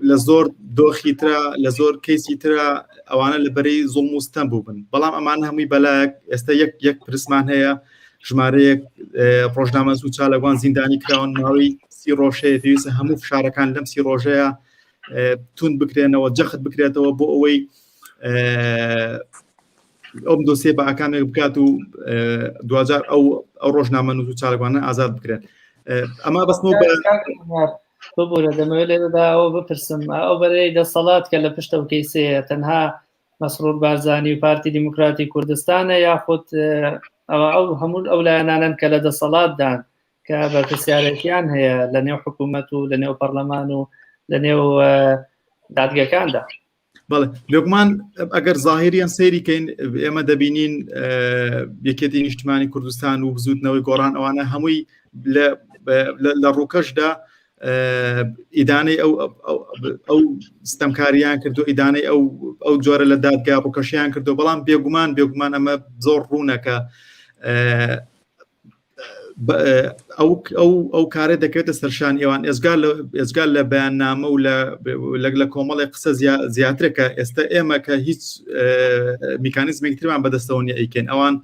لە زۆر دۆخی ترە لە زۆر کەیسی ترە ئەوانە لە بەرەی زوڵم و ستەم بوو بن بەڵام ئەمان هەمووی بەلایەک ئێستا یەک یەک پرسمان هەیە ژمارەیەک ڕۆژنامە و چالاکوان زیندانی کراون ماوەی سی ڕۆژەیە پێویستە هەموو فشارەکان لەم سی ڕۆژەیە تون بکرێنەوە جەخت بکرێتەوە بۆ ئەوەی ئەم دۆسیە بە ئاکامێک بکات و دواجار ئەو ئەو ڕۆژنامە نووس و چالاکوانە ئازاد بکرێن ئەمە بەسمەوە ببوورە دەمەوێت لێرەدا ئەوە بپرسم ئەو بەرەی دەسەڵات کە لە پشتەوە کەیسەیە تەنها مەسرور بارزانی و پارتی دیموکراتی کوردستانە یاخود ئەوە ئەو هەموو ئەو لایەنانن کە لە دەسەڵاتدان کە بەرپرسیارێتیان هەیە لە نێو حکوومەت و لە نێو پەرلەمان و لە نێو دادگەکاندا. بەڵێ بێگومان ئەگەر زاهریان سەیری کەین ئێمە دەبینین یەکێتی نیشتمانی کوردستان و بزوتنەوەی گۆڕان ئەوانە هەمووی لە ڕووکەشدا ئیدانەی ئەو ئەو ستەمکاریان کردو ئیدانەی ئەو ئەو جۆرە لە دادگا ڕووکەشیان کردو بەڵام بێگومان بێگومان ئەمە زۆر ڕوونەکە ئەو ئەو ئەو کارە دەکەوێتە سەرشان ئێوان ئێزگار لە ئێزگار لە بەیاننامە و لە لە کۆمەڵی قسە زیاترە کە ئێستا ئێمە کە هیچ میکانیزمێک ترمان بەدەستەوە نیە ئەیکەین ئەوان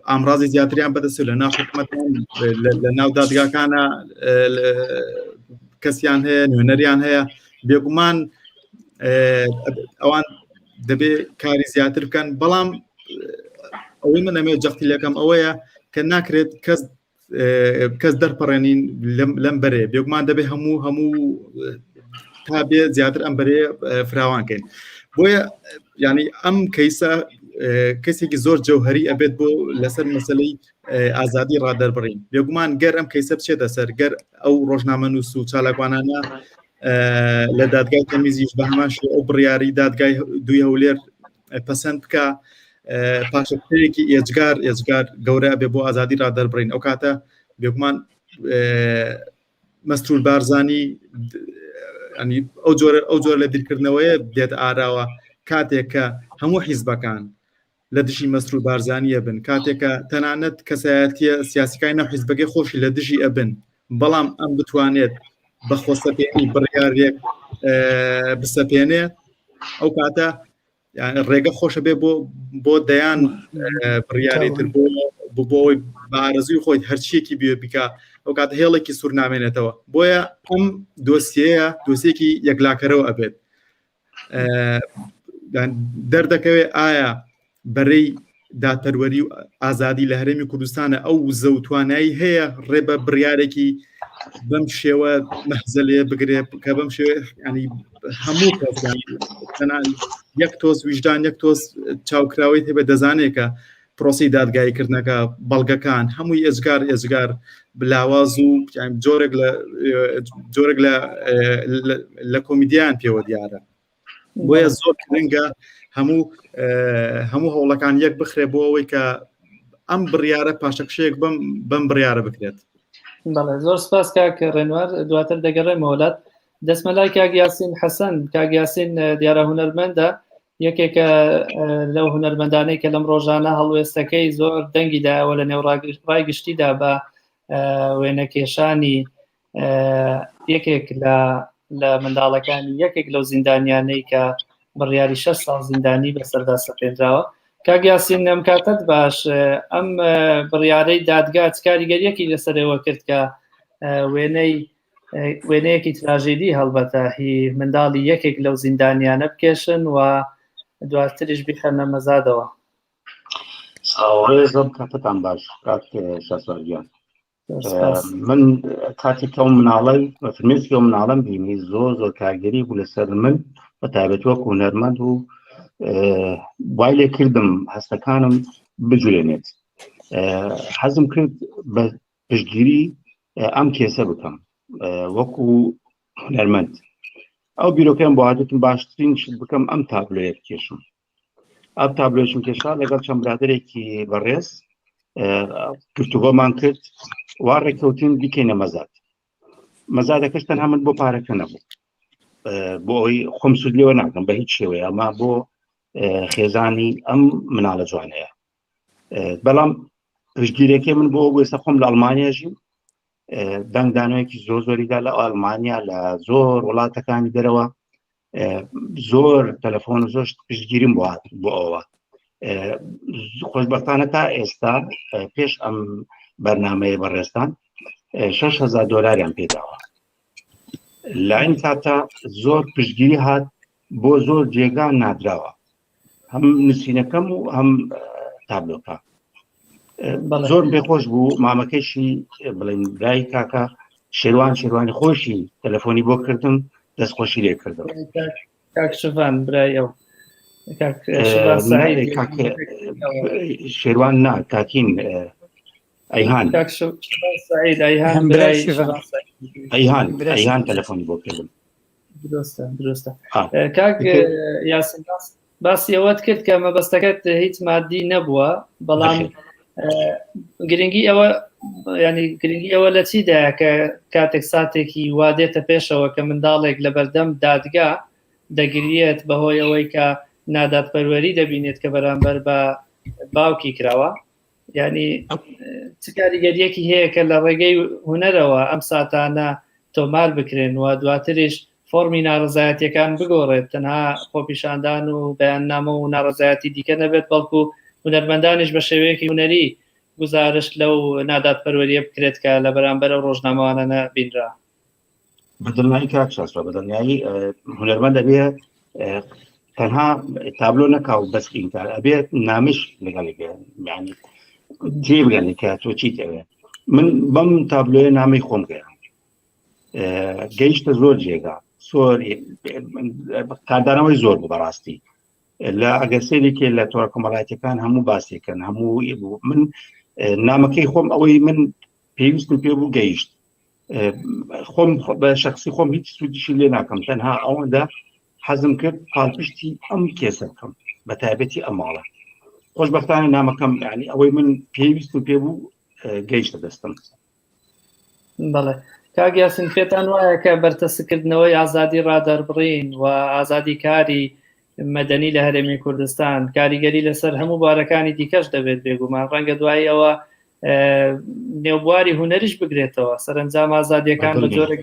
ئامرازی زیاتریان بەدەست لە ناو حکومەتان لە ناو دادگاکانە کەسیان هەیە نوێنەریان هەیە بێگومان ئەوان دەبێ کاری زیاتر بکەن بەڵام ئەوەی من ئەمێ جەختی لەکەم ئەوەیە کە ناکرێت کەس کەس دەرپەڕێنین لەم بەرێ بێگومان دەبێ هەموو هەموو تا بێ زیاتر ئەم بەرێ فراوانکەین بۆیە ینی ئەم کەیسە کەسێکی زۆر جەوهری ئەبێت بۆ لەسەر مەسلەی ئازادی ڕادەربڕین بێگومان گەر ئەم کەیسە بچێتە سەر گەر ئەو ڕۆژنامە نووس و چالاکوانانە لە دادگای تەمیزیش بە هەمان شێوە ئەو بڕیاری دادگای دوی هەولێر پەسەند بکە پاشەکشەیەکی ئێجگار ئێجگار گەورە بێ بۆ ئازادی ڕادەربڕین ئەو کاتە بێگومان مەسرور بارزانی ئەنی ئەو جۆرە ئەو جۆرە لە بیرکردنەوەیە دێت ئاراوە کاتێک کە هەموو حیزبەکان لە دژی مەسرور بارزانی ئەبن کاتێکە تەنانەت کەسایەتیە سیاسەکانی ناو حیزبەکەی خۆشی لە دژی ئەبن بەڵام ئەم بتوانێت بە خۆسەپێنی بڕیارێک بسەپێنێ ئەو کاتە ڕێگە خۆشە بێ بۆ بۆ دەیان بڕیاری تر بۆ بۆ بۆی بارزوی خۆی هەرچیەکی بێ بکە ئەو کات هێڵێکی سوور نامێنێتەوە بۆیە ئەم دۆسیەیە دۆسیەکی یەکلاکەرەوە ئەبێت دەردەکەوێت ئایا بەرەی دادپەروەری و ئازادی لە هەرێمی کوردستانە ئەو وزە و توانایی هەیە ڕێ بە بڕیارێکی بەم شێوە مەهزەلەیە بگرێ کە بەم شێوە ینی هەموو کەس یەک تۆز ویژدان یەک تۆز چاوکراوەی هەبێ دەزانێت کە پرۆسی دادگاییکردنەکە بەڵگەکان هەمووی ئێجگار ئێجگار لاواز و جۆرێک لە جۆرێک لە لە کۆمیدیان پێوە دیارە بۆیە زۆر گرنگە هەموو هەموو هەوڵەکان یەک بخرێ بۆ ئەوەی کە ئەم بڕیارە پاشەکشەیەک بەم بەم بڕیارە بکرێت بەڵێ زۆر سپاس کاک ڕێنوار دواتر دەگەڕێمەوە لات دەستمە لای کاک یاسین حەسەن کاک یاسین دیارە هونەرمەندە یەکێکە لەو هونەرمەندانەی کە لەم ڕۆژانە هەڵوێستەکەی زۆر دەنگی دایەوە لە نێو ڕای گشتیدا بە وێنەکێشانی یەکێک لە لە منداڵەکانی یەکێک لەو زیندانیانەی کە بڕیاری 6 ساڵ زیندانی بەسەردا سەپێنراوە کاک یاسین ئەم کاتت باش ئەم بڕیارەی دادگا چ کاریگەریەکی لەسەرەوە کرد کە وێنەی وێنەیەکی تراژیدی هەڵبەتە هی منداڵی یەکێک لەو زیندانیانە بکێشن و دواتریش بیخەنە مەزادەوە. سڵاو ڕێزم کاتتان باش کاک شاسوار گیان من کاتێک ئەو مناڵی فرمێسکی ئەو مناڵم بینی زۆر زۆر کارگەری بوو لەسەر من بە تایبەت وەک هونەرمەند و وای لێ کردم هەستەکانم بجولێنێت حەزم کرد بە پشتگیری ئەم کێسە بکەم وەکو هونەرمەند ئەو بیرۆکەم بۆ هاتتم باشترین شت بکەم ئەم تابلۆیە بکێشم ئەم تابلۆشم کێشا لەگەڵ چەند برادێکی بەڕێز گفتوگۆمان کرد وا ڕێککەوتین بیکەینە مەزاد مەزادەکەش تەنها من بۆ پارەکە نەبوو بۆ ئەوەی خۆم سوود لێوە ناکەم بە هیچ شێوەیە ئەمە بۆ خێزانی ئەم مناڵە جوانەیە بەڵام پشتگیرەکەی من بۆ ئێستا خۆم لە ئەڵمانیا ژیم دەنگدانەوەیەکی زۆر زۆریدا لە ئەڵمانیا لە زۆر وڵاتەکانی دەرەوە زۆر تەلەفۆن و زۆر پشتگیریم بۆ هات بۆ ئەوە خۆشببختانە تا ئێستا پێش ئەم بەرنمەیە بەڕێستان 6هزار دۆلاریان پێداوە لاین کاتە زۆر پشتگیری هات بۆ زۆر جێگا نادراوە هەم نووسینەکەم و هەم تابلۆکە زۆر پێخۆش بوو مامەکەشی بڵین برای کاکە شێوان شێوانی خۆشی تەلەفۆنی بۆ کردم دەستخۆشی لێ کردم کاک شوان برای ئەو شێوان نا کاکین ئەیهان ئەیهان ئەیهان تەلەفۆنی بۆ کردم درستە درستە کاک یاسین باسی ئەوەت کرد کە مەبەستەکەت هیچ مادی نەبووە بەڵام گرنگی ئەوە ینی گرنگی ئەوە لە چیدایە کە کاتێک ساتێکی وا دێتە پێشەوە کە منداڵێک لە بەردەم دادگا دەگریێت بەهۆی ئەوەی کە نادادپەروەری دەبینێت کە بەرامبەر بە باوکی کراوە ینی چ کاریگەریەکی هەیە کە لە ڕێگەی هونەرەوە ئەم ساتانە تۆمار بکرێن و دواتریش فۆرمی ناڕزایەتیەکان بگۆڕێت تەنها خۆپیشاندان و بەیاننامە و ناڕزایەتی دیکە نەبێت بەڵکو هونەرمەندانیش بە شێوەیەکی هونەری گزارشت لەو نادادپەروەریە بکرێت کە لە بەرامبەر ئەو ڕۆژنامەوانانە بینرا. بەدڵنیایی کاک شاسوار بەدڵنیایی هونەرمەند ئەبێ تەنها تابلۆ نەکا و بەس ئینکار ئەبێ نامش لەگەڵی بێ یعنی تێبگەنی کە تۆ چیت ئەوێ من بەم تابلۆیە نامی خۆم گەیان گەیشتە زۆر جێگا زۆر کاردانەوەی زۆر بوو بەڕاستی لە ئەگەر سەیرێکی لە تۆڕە کۆمەڵایەتەکان هەموو باسێکن هەموو من نامەکەی خۆم ئەوەی من پێویستم پێ بوو گەیشت خۆم بە شخصی خۆم هیچ سوودیشی لێ ناکەم تەنها ئەوەندە حەزم کرد پاڵپشتی ئەم کێسە بکەم بە تایبەتی ئەم ماڵە خۆشببختانە نامەکەم ینی ئەوەی من پێویستم پێ بوو گەیشتە دەستم بەڵێ کاک یاسین پێتان وایە کە بەرتەسکردنەوەی ئازادی ڕادەربڕین و ئازادی کاری مەدەنی لە هەرێمی کوردستان کاریگەری لەسەر هەموو بارەکانی دیکەش دەبێت بێگومان ڕەنگە دوای ئەوە نێوبواری هونەریش بگرێتەوە سەرنجام ئازادیەکان بە جۆرێک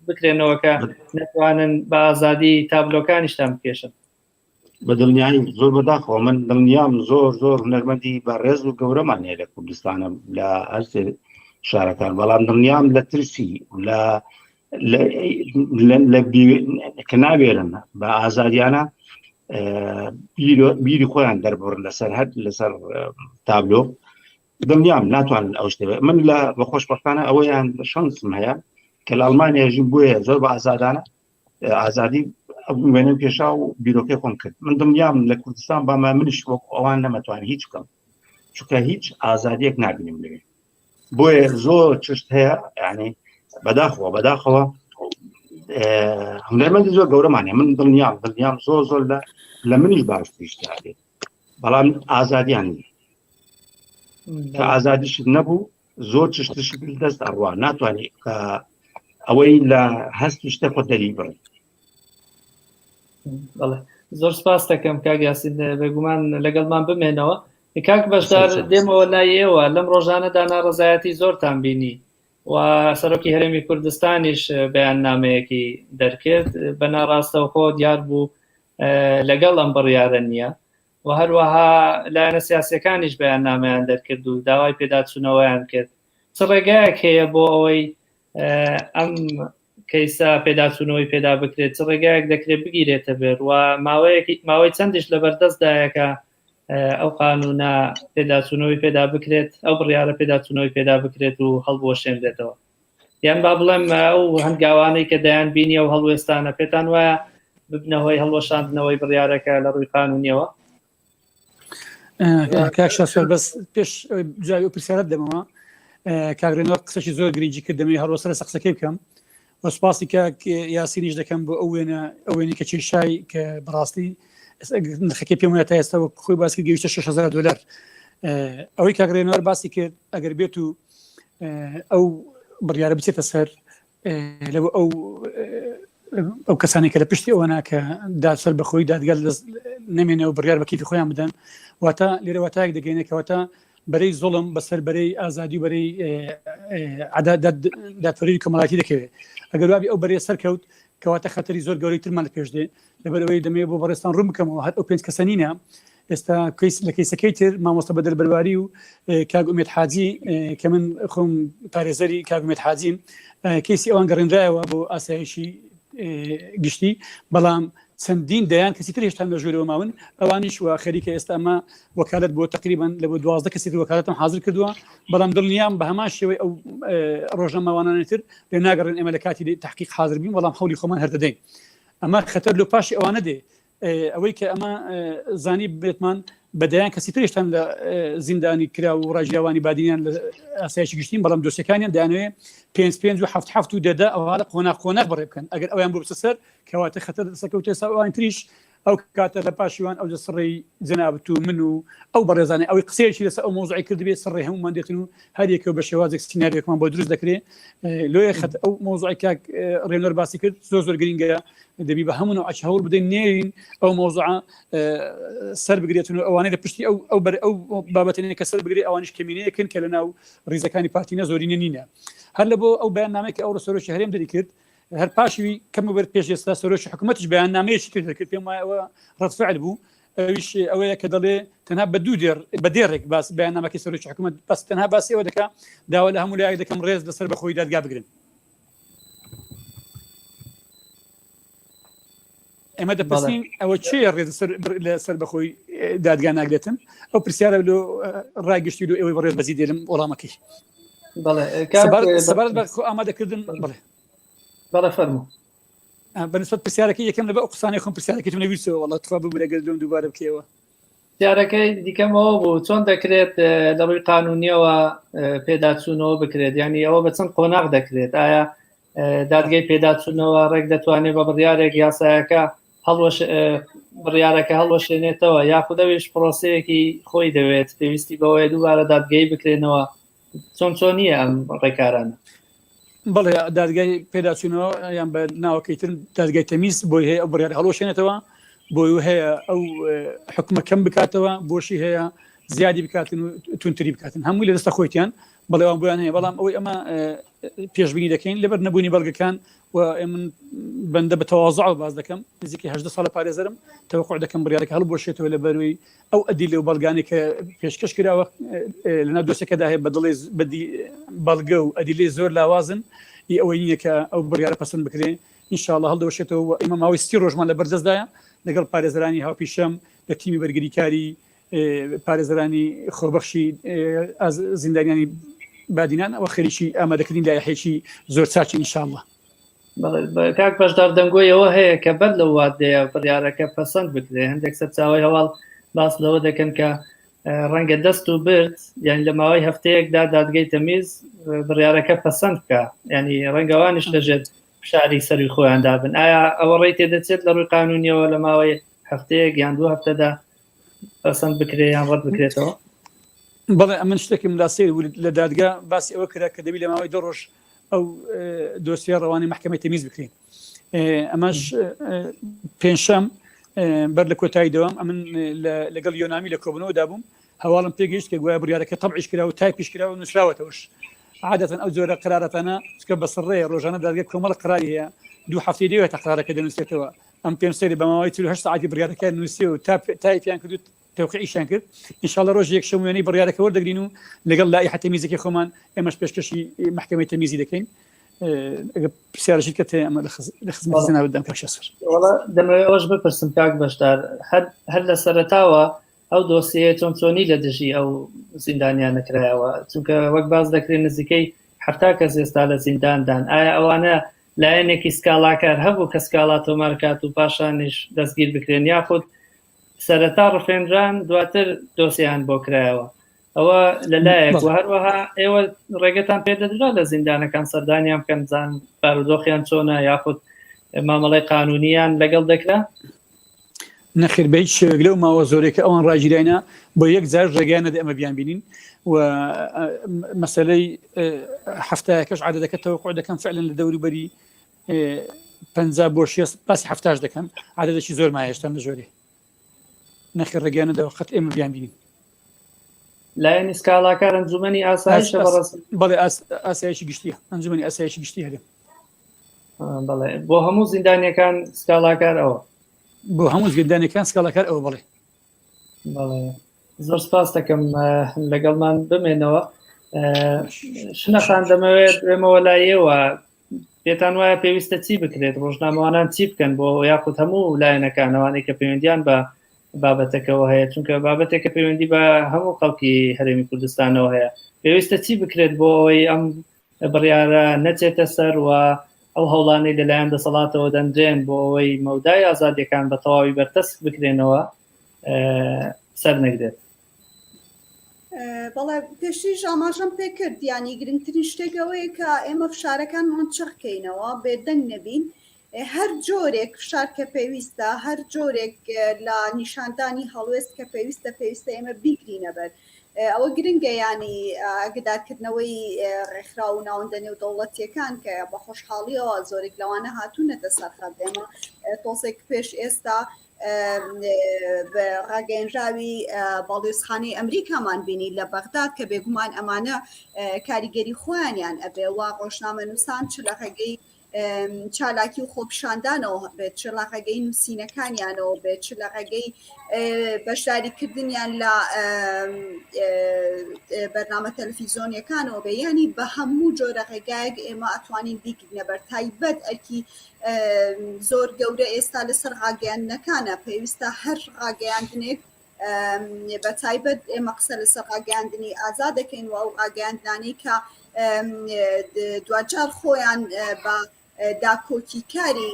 بکرێنەوە کە نەتوانن بە ئازادی تابلۆکانیشتان بکێشن بە دڵنیایی زۆر بەداخەوە من دڵنیام زۆر زۆر هونەرمەندی بە ڕێز و گەورەمان هەیە لە کوردستانە لە هەرسێ شارەکان بەڵام دڵنیام لە ترسی لە کە ناوێرن بە ئازادیانە. بیری خۆیان دەربڕن لەسەر هەر لەسەر تابلۆ دڵنیام ناتوانن ئەو شتێ من لە بە خۆشبەختانە ئەوەیان شەنسم هەیە کە لە ئەڵمانیا ژیم بۆیە زۆر بە ئازادانە ئازادی وێنەم کێشا و بیرۆکەی خۆم کرد من دڵنیام لە کوردستان بامە منیش وەکو ئەوان نەمەتوانی هیچ بکەم چونکە هیچ ئازادیەک نبینیم لەوێ بۆیە زۆر چشت هەیە ینی بەداخەوە بەداخەوە هونەرمەندی زۆر گەورەمانە من دڵنیام دڵنیام زۆر زۆر لە لە منیش باشتریش دابێت بەڵام ئازادیان نیە کە ئازادیشت نەبوو زۆر چشتش دەست ئەڕوا ناتوانانی ئەوەی لە هەستی شتە خۆ دەری بڕی بەڵێ زۆر سپاس دەکەم کاک یاسین بێگومان لەگەڵمان بمێنەوە کاک بەشدار دێمەوە لای ئێوە لەم ڕۆژانەدا ناڕەزایەتی زۆرتان بینی و سەرۆکی هەرێمی کوردستانیش بەیاننامەیەکی دەرکرد بە ناڕاستەوخۆ دیار بوو لەگەڵ ئەم بڕیارە نییە و هەروەها لایەنە سیاسەکانیش بەیاننامەیان دەرکرد و داوای پێداچوونەوەیان کرد چ ڕێگایەک هەیە بۆ ئەوەی ئەم کەیسە پێداچوونەوەی پێدا بکرێت چ ڕێگایەک دەکرێت بگیرێتە بێت و ماوەیەکی ماوەی چەندیش لەبەردەستدایەکە ئەو قانونە پێداچوونەوەی پێدا بکرێت ئەو بڕیارە پێداچوونەوەی پێدا بکرێت و هەڵبوەشێنرێتەوە یان با بڵێم ئەو هەنگاوانەی کە دەیان بینی ئەو هەڵوێستانە پێتان وایە ببنە هۆی هەڵوەشاندنەوەی بڕیارەکە لە ڕووی قانونیەوە؟ کاک شاسوار بەس پێش جوابی ئەو پرسیارەت دەمەوە کاک ڕێنوار قسەشی زۆر گرنگی کرد دەمەوێت هەروە سەر قسەکەی بکەم و سوپاسی کاک یاسینیش دەکەم بۆ ئەو وێنە ئەو وێنەی کە کێشای کە بەڕاستی نرخەکەی پێم وایە تا ئێستا وەک خۆی باسی کرد گەیشتە 6000 دلار ئەوەی کاک ڕێنوار باسی کرد ئەگەر بێت و ئەو بڕیارە بچێتە سەر لەو ئەو ئەو کەسانی کە لە پشتی ئەوە ناکە دا سەر بەخۆی دادگا نەمێنێ و بڕیار بە کیفی خۆیان بدەن واتە لێرە واتایەک دەگەینێ کەواتە بەرەی زوڵم بەسەر بەرەی ئازادی و بەرەی دادپەروەری کۆمەڵایەتی دەکەوێت ئەگەر وابی ئەو بەرەیە سەرکەوت کەواتە خەتەری زۆر گەورەی ترمان لە پێش دێ لەبەر ئەوەی دەمەوێت بۆ بەڕێزتان ڕوون بکەمەوە هەر ئەو پێنج کەسە نینە ئێستا کەیس لە کەیسەکەی تر مامۆستا بەدەل بەرواری و کاک ئومێد حاجی کە من خۆم پارێزەری کاک ئومێد حاجیم کەیسی ئەوان گەڕێنرایەوە بۆ ئاسایشی گشتی بەڵام چەندین دەیان کەسی تر هێشتا لە ژوورەوە ماون ئەوانیش و خەریکە ئێستا ئەمە وەکالەت بۆ تقریبان لە بۆ 12 کەسی تر وەکالەتم حاضر کردووە بەڵام دڵنیام بە هەمان شێوەی ئەو ڕۆژنامەوانانی تر لێ ناگەڕێن ئێمە لە کاتی تحقیق حاضر بین بەڵام هەوڵی خۆمان هەر دەدەین ئەمە خەتەر لۆ پاشی ئەوانە دێ ئەوەی کە ئەمە زانی بێتمان بە دەیان کەسی تریشتان لە زیندانی کرا و ڕاژیاوانی بادینیان لە ئاسایشی گشتین بەڵام دۆسیەکانیان دەیانەوێ پێنج پێنج و حەفت حەفت و دەدە ئەوها لە قۆناغ قۆناغ بەڕێ بکەن ئەگەر ئەویان بۆ بچە سەر کەواتە خەتەر دەسەکەوتێ سەر ئەوان تریش ئەو کاتە لە پاشیوان ئەو سڕی جەنابت و من و ئەو بەڕێزانەی ئەوەی قسەیەکی لەسەر ئەو مەوزوعی کردبێ سڕی هەموومان دێتن و هەر یەکەو بە شێوازێک سیناریۆکمان بۆ دروست دەکرێ لۆیە خەت ئەو مەوزوعی کاک ڕێنەر باسی کرد زۆر زۆر گرینگە دەبی بە هەموو نوعەکی هەوڵ بدەین نێرین ئەو مەوزوعە سەر بگرێتن و ئەوانەی لە پشتی ئەو ئەو بەر ئەو بابەتەنە کە سەر بگرێ ئەوانیش کەمینەیەکن کە لە ناو ڕیزەکانی پارتی نە زۆرینە نینە هەر لە بۆ ئەو بەیاننامەی کە ئەوڕۆ سەرۆکی هەرێم دەری کرد هەر پاشوی کەم بەر پێش ئێستا سەرۆکی حکوومەتیش بەیاننامەیەکی تر دەرکرد پێم وایە ئەوە ڕەد فعل بوو ئەویش ئەوەیە کە دەڵێ تەنها بە دوو دێڕ بە دێڕێک باس بەیاننامەکەی سەرۆکی حکوومەت بەس تەنها باسی ئەوە دەکا داوا لە هەموو لایەک دەکەم ڕێز لەسەر بەخۆی دادگا بگرن ئێمە دەپرسین ئەوە چێ ڕێز لەسەر بەخۆی دادگا ناگرێتن ئەو پرسیارە لۆ ڕای گشتی لۆ ئێوەی بەڕێز بەزی دێلم وەڵامەکەی سەبارەت بە خۆ ئامادەکردن بڵێ بەڵێ فەرموو بەنسبەت پرسیارەکەی یەکەم لەبە ئەو قسانەی خۆم پرسیارەکەی تۆم نەویستەوە وەڵا تخوا ببورە گەر لۆم دووبارە بکەیەوە پرسیارەکەی دیکەمەوە بوو چۆن دەکرێت لە ڕووی قانونیەوە پێداچوونەوە بکرێت یعنی ئەوە بە چەند قۆناغ دەکرێت ئایا دادگەی پێداچوونەوە ڕێک دەتوانێت بە بڕیارێک یاسایەکە هەڵوەش بڕیارەکە هەڵوەشێنێتەوە یاخود ئەویش پرۆسەیەکی خۆی دەوێت پێویستی بەوەیە دووبارە دادگەی بکرێنەوە چۆن چۆنیە ئەم ڕێکارانە؟ بەڵێ دادگای پێداچوونەوە یان بە ناوەکەی تر دادگای تەمیز بۆی هەیە ئەو بڕیار هەڵوەشێنێتەوە بۆی هەیە ئەو حکومە کەم بکاتەوە بۆشی هەیە زیادی بکاتن و تونتری بکاتن هەمووی لە دەستە خۆیتیان بەڵێ ئەوان بۆیان هەیە بەڵام ئەوەی ئەمە پێشبینی دەکەین لەبەر نەبوونی بەڵگەکان و من بەندە بە تەواضعەوە باس دەکەم نزیکەی 18 ساڵە پارێزەرم تەوەقع دەکەم بڕیارەکە هەڵبوەشێتەوە لە بەروی ئەو ئەدیلە و بەڵگانەی کە پێشکەش کراوە لەناو دۆسیەکەدا هەیە بەدڵی بەدی بەڵگە و ئەدیلەی زۆر لاوازن ئی ئەوەی نییە کە ئەو بڕیارە پەسەند بکرێ. ئینشاءاللە هەڵدەوەشێتەوە و ئێمە ماوەی 30 ڕۆژمان لە بەردەستدایە لەگەڵ پارێزەرانی هاوپیشەم لە تیمی بەرگریکاری پارێزەرانی خۆبەخشی زیندانیانی بادینان ئەوە خەریکی ئامادەکردنی لایحەیەکی زۆر چاکی ئینشاءاللە. کاک بەشدار دەنگۆی ئەوە هەیە کە بەر لەو وادەیە بڕیارەکە پەسەند بکرێ هەندێک سەرچاوی هەواڵ باس لەوە دەکەن کە ڕەنگە دەست و برد یعنی لە ماوەی هەفتەیەکدا دادگەی تەمیز بڕیارەکە پەسەند بکە ینی ڕەنگەوانیش لەژێر فشاری سەروی خۆیان دابن ئایا ئەوە ڕێی تێدەچێت لە ڕووی قانونیەوە لە ماوەی هەفتەیەک یان دوو هەفتەدا پەسەند بکرێ یان ڕەت بکرێتەوە؟ بەڵێ ئەمن شتێکم لا سەیر بوو لە دادگا باسی ئەوە کرا کە دەبی لە ماوەی دە ڕۆژ ئەو دۆسیە ڕەوانەی مەحکەمەی تەمیز بکرین ئەمەش پێنجشەم بەر لە کۆتایی دەوام ئەمن لەگەڵ یۆنامی لە کۆبنەوەدا بووم هەواڵم پێگەیشت کە گوایە بڕیارەکە تەبعیش کرا و تایپیش کرا و نووسراوەتەوەش عادەتەن ئەو جۆرە قرارەتانە چکە بەسڕەیە ڕۆژانە دادگە کۆمەڵە قراری هەیە دوو هەفتەی دەوێت تا قرارەکە دەنووسێتەوە ئەم پێم سەیرە بە ماوەی 48 سەعاتی بڕیارەکەیان نووسی و تایپیان کرد و تەوقیعیشیان کرد ئینشاءاللە ڕۆژی یەکشەم وێنەی بڕیارەکە وەردەگرین و لەگەڵ لائیحە تەمیزەکەی خۆمان ئێمەش پێشکەشی مەحکەمەی تەمیزی دەکەین ئەگەر پرسیارشی کە ئەمە لە خزمەت جەنابت دام کاک شاسوار. وەڵا دەمەوێت ئەوەش بپرسم کاک بەشدار هەر هەر لە سەرەتاوە ئەو دۆسیەیە چۆن چۆنی لە دژی ئەو زیندانیانە کرایەوە چونکە وەک باس دەکرێت نزیکەی حەفتا کەس ئێستا لە زینداندان ئایا ئەوانە لایەنێکی سکاڵاکار هەبوو کە سکاڵا تۆمار کات و پاشانیش دەستگیر بکرێن یاخود سەرەتا ڕفێنران دواتر دۆسیان بۆ کرایەوە ئەوە لەلایەک و هەروەها ئێوە ڕێگەتان پێدەدرا لە زیندانەکان سەردانیان بکەن زان بارودۆخیان چۆنە یاخود مامەڵەی قانونیان لەگەڵ دەکرا؟ نەخێر بە هیچ شێوەیەک لەو ماوە زۆرەی کە ئەوان ڕاگیراینە بۆ یەک جار ڕێگەیان نەدا ئێمە بیانبینین و مەسەلەی هەفتایەکەش عادەتەکە تەوەقع دەکەم فعلا لە دەوروبەری 50 بۆ 60 باسی هەفتاش دەکەم عادەتێکی زۆر مایە هێشتا لە ژۆرێ نەخێر ڕێگەیان نەداوە قەت ئێمە بیانبینین. لایەنی سکاڵاکار ئەنجومەنی ئاسایشە بەڕێز؟ بەڵێ ئاسایشی گشتیە ئەنجومەنی ئاسایشی گشتی هەرێم. بەڵێ بۆ هەموو زیندانیەکان سکاڵاکار ئەوە بۆ هەموو زیندانیەکان سکاڵاکار ئەوە بڵێ بەڵێ زۆر سپاس دەکەم لەگەڵمان بمێنەوە شنەخان دەمەوێت بێمەوە لایەوە پێتان وایە پێویستە چی بکرێت ڕۆژنامەوانان چی بکەن بۆ یاخود هەموو لایەنەکانەوانەی کە پەیوەندیان بە بابەتەکەەوە هەیە چونکە بابەتێکە پەیوەندی بە هەموو خەڵکی هەرێمی کوردستانەوە هەیە پێویستە چی بکرێت بۆ ئەوەی ئەم بڕیارە نەچێتە سەر و ئەو هەوڵانەی لەلایەن دەسەڵاتەوە دەنرێن بۆ ئەوەی مەودای ئازادیەکان بە تەواوی بەرتەسک بکرێنەوە سەر نەگرێت. بەڵێ پێشتریش ئاماژەم پێ کرد یانی گرنگترین شتێک ئەوەیە کە ئێمە فشارەکانمان چڕکەینەوە بێدەنگ نەبین هەر جۆرێک فشار کە پێویستە، هەر جۆرێک لە نیشاندانی هەڵوێست کە پێویستە، پێویستە ئێمە بیگرینە بەر. ئەوە گرنگە یانی ئاگدارکردنەوەی ڕێکخراو و ناوەندە نێودەوڵەتییەکان کە بە خۆشحاڵییەوە زۆرێک لەوانە هاتوونەتە سەر خەت. ئێمە تۆزێک پێش ئێستا ڕاگەیەنراوی باڵیۆزخانەی ئەمریکامان بینی لە بەغداد کە بێگومان ئەمانە کاریگەری خۆیانیان ئەبێ و ڕۆژنامەنووسان چ لە ڕێگەی چالاکی و خۆپیشاندانەوە بێت چ لە ڕێگەی نووسینەکانیانەوە بێت چ لە ڕێگەی بەشداریکردنیان لە بەرنامە تەلەفیزۆنیەکانەوە بێ ینی بە هەموو جۆرە ڕێگایەک ئێمە ئەتوانین بیگرینە بەر تایبەت ئەرکی زۆر گەورە ئێستا لەسەر ڕاگەیاندنەکانە پێویستە هەر ڕاگەیاندنێک بە تایبەت ئێمە قسە لەسەر ڕاگەیاندنی ئازاد دەکەین و ئەو ڕاگەیاندنانەی کە دواجار خۆیان بە داکۆکیکاری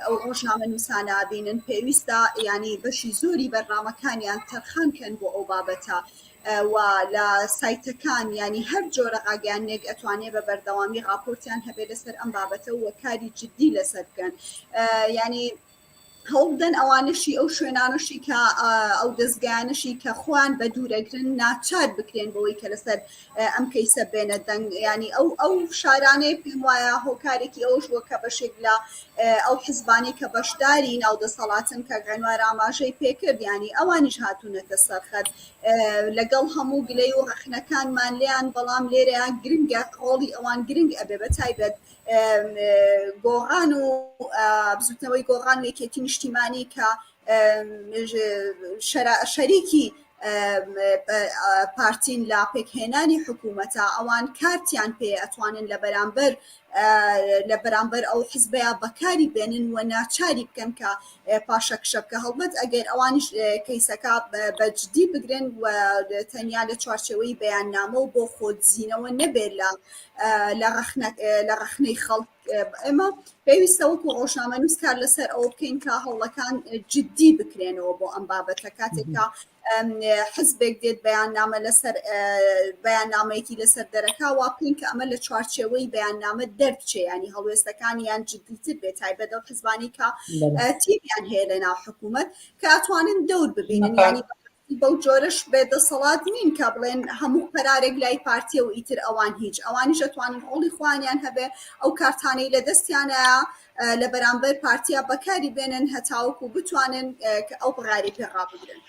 ئەو ڕۆژنامە نووسانە بینن پێویستە ینی بەشی زۆری بەرنامەکانیان تەرخان کەن بۆ ئەو بابەتە و لە سایتەکان ینی هەر جۆرە ڕاگەیاندنێک ئەتوانێ بە بەردەوامی ڕاپۆرتیان هەبێ لەسەر ئەم بابەتە و کاری جدی لەسەر بکەن ینی هەوڵبدەن ئەوانەشی ئەو شوێنانەشی کە ئەو دەزگایانەشی کە خۆیان بە دوورەگرن ناچار بکرێن بەوەی کە لەسەر ئەم کەیسە بێنە دەنگ ینی ئەو ئەو فشارانەی پێم وایە هۆکارێکی ئەوش بووە کە بەشێک لە ئەو حزبانەی کە بەشداری ناو دەسەڵاتن کە غەنوار ئاماژەی پێکرد ینی ئەوانیش هاتوونەتە سەرخەت لەگەڵ هەموو گلەی و ڕەخنەکانمان لێیان بەڵام لێرەیان گرنگە ڕۆڵی ئەوان گرنگ ئەبێ بە تایبەت گۆڕان و بزوتنەوەی گۆڕان و یەکێتی نیشتیمانی کە شەریکی. پارتین لە پێکهێنانی حکوومەتە ئەوان کارتیان پێ ئەتوانن لە بەرامبەر لە بەرامبەر ئەو حزبەیە بەکاری بێنن و ناچاری بکەن کە پاشەکشە بکە هەڵبەت ئەگەر ئەوانیش کەیسەکە بە جدی بگرن و تەنیا لە چوارچێوەی بەیاننامە و بۆ خۆدزینەوە نەبێت لە لە ڕەخنەی خەڵک ئێمە پێویستە وەکو ڕۆژنامەنووس کار لەسەر ئەوە بکەین کە هەوڵەکان جدی بکرێنەوە بۆ ئەم بابەتە کاتێکە حزبێک دێت بەیاننامە لەسەر بەیاننامەیەکی لەسەر دەرەکا وا بکەین کە ئەمە لە چوارچێوەی بەیاننامە دەربچێ ینی هەڵوێستەکانیان جدیتر بێت تایبەت ئەو حزبانی کە تیمیان هەیە لە ناو حکوومەت کە ئەتوانن دەور ببینن ینی بەو جۆرەش بێ دەسەڵات نین کە بڵێن هەموو قەرارێک لای پارتیە و ئیتر ئەوان هیچ ئەوانیش ئەتوانن ڕۆڵی خۆیانیان هەبێ ئەو کارتانەی لە دەستیانە لە بەرامبەر پارتیا بەکاری بێنن هەتاوەکو بتوانن کە ئەو بڕیاری پێ ڕابگرن.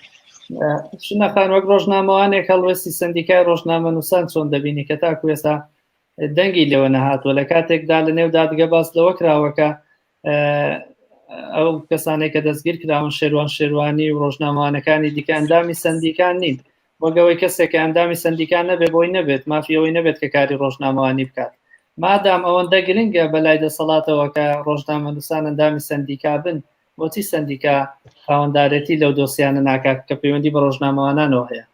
شنە خان وەک ڕۆژنامەوانێک هەڵوێستی سەندیکای ڕۆژنامەنووسان چۆن دەبینی کە تاکو ئێستا دەنگی لێوە نەهاتووە لە کاتێکدا لە نێو دادگە باس لەوە کراوە کە ئەو کەسانێک کە دەستگیر کراون شێروان شێروانی و ڕۆژنامەوانەکانی دیکە ئەندامی سەندیکان نین وەگەوەی کەسێک کە ئەندامی سەندیکان نەبێ بۆی نەبێت مافی ئەوەی نەبێت کە کاری ڕۆژنامەوانی بکات مادام ئەوەندە گرنگە بەلای دەسەڵاتەوە کە ڕۆژنامەنووسان ئەندامی سەندیکا بن بۆچی سەندیکا خاوەندارێتی لەو دۆسیانە ناکات کە پەیوەندی بە ڕۆژنامەوانانەوە هەیە؟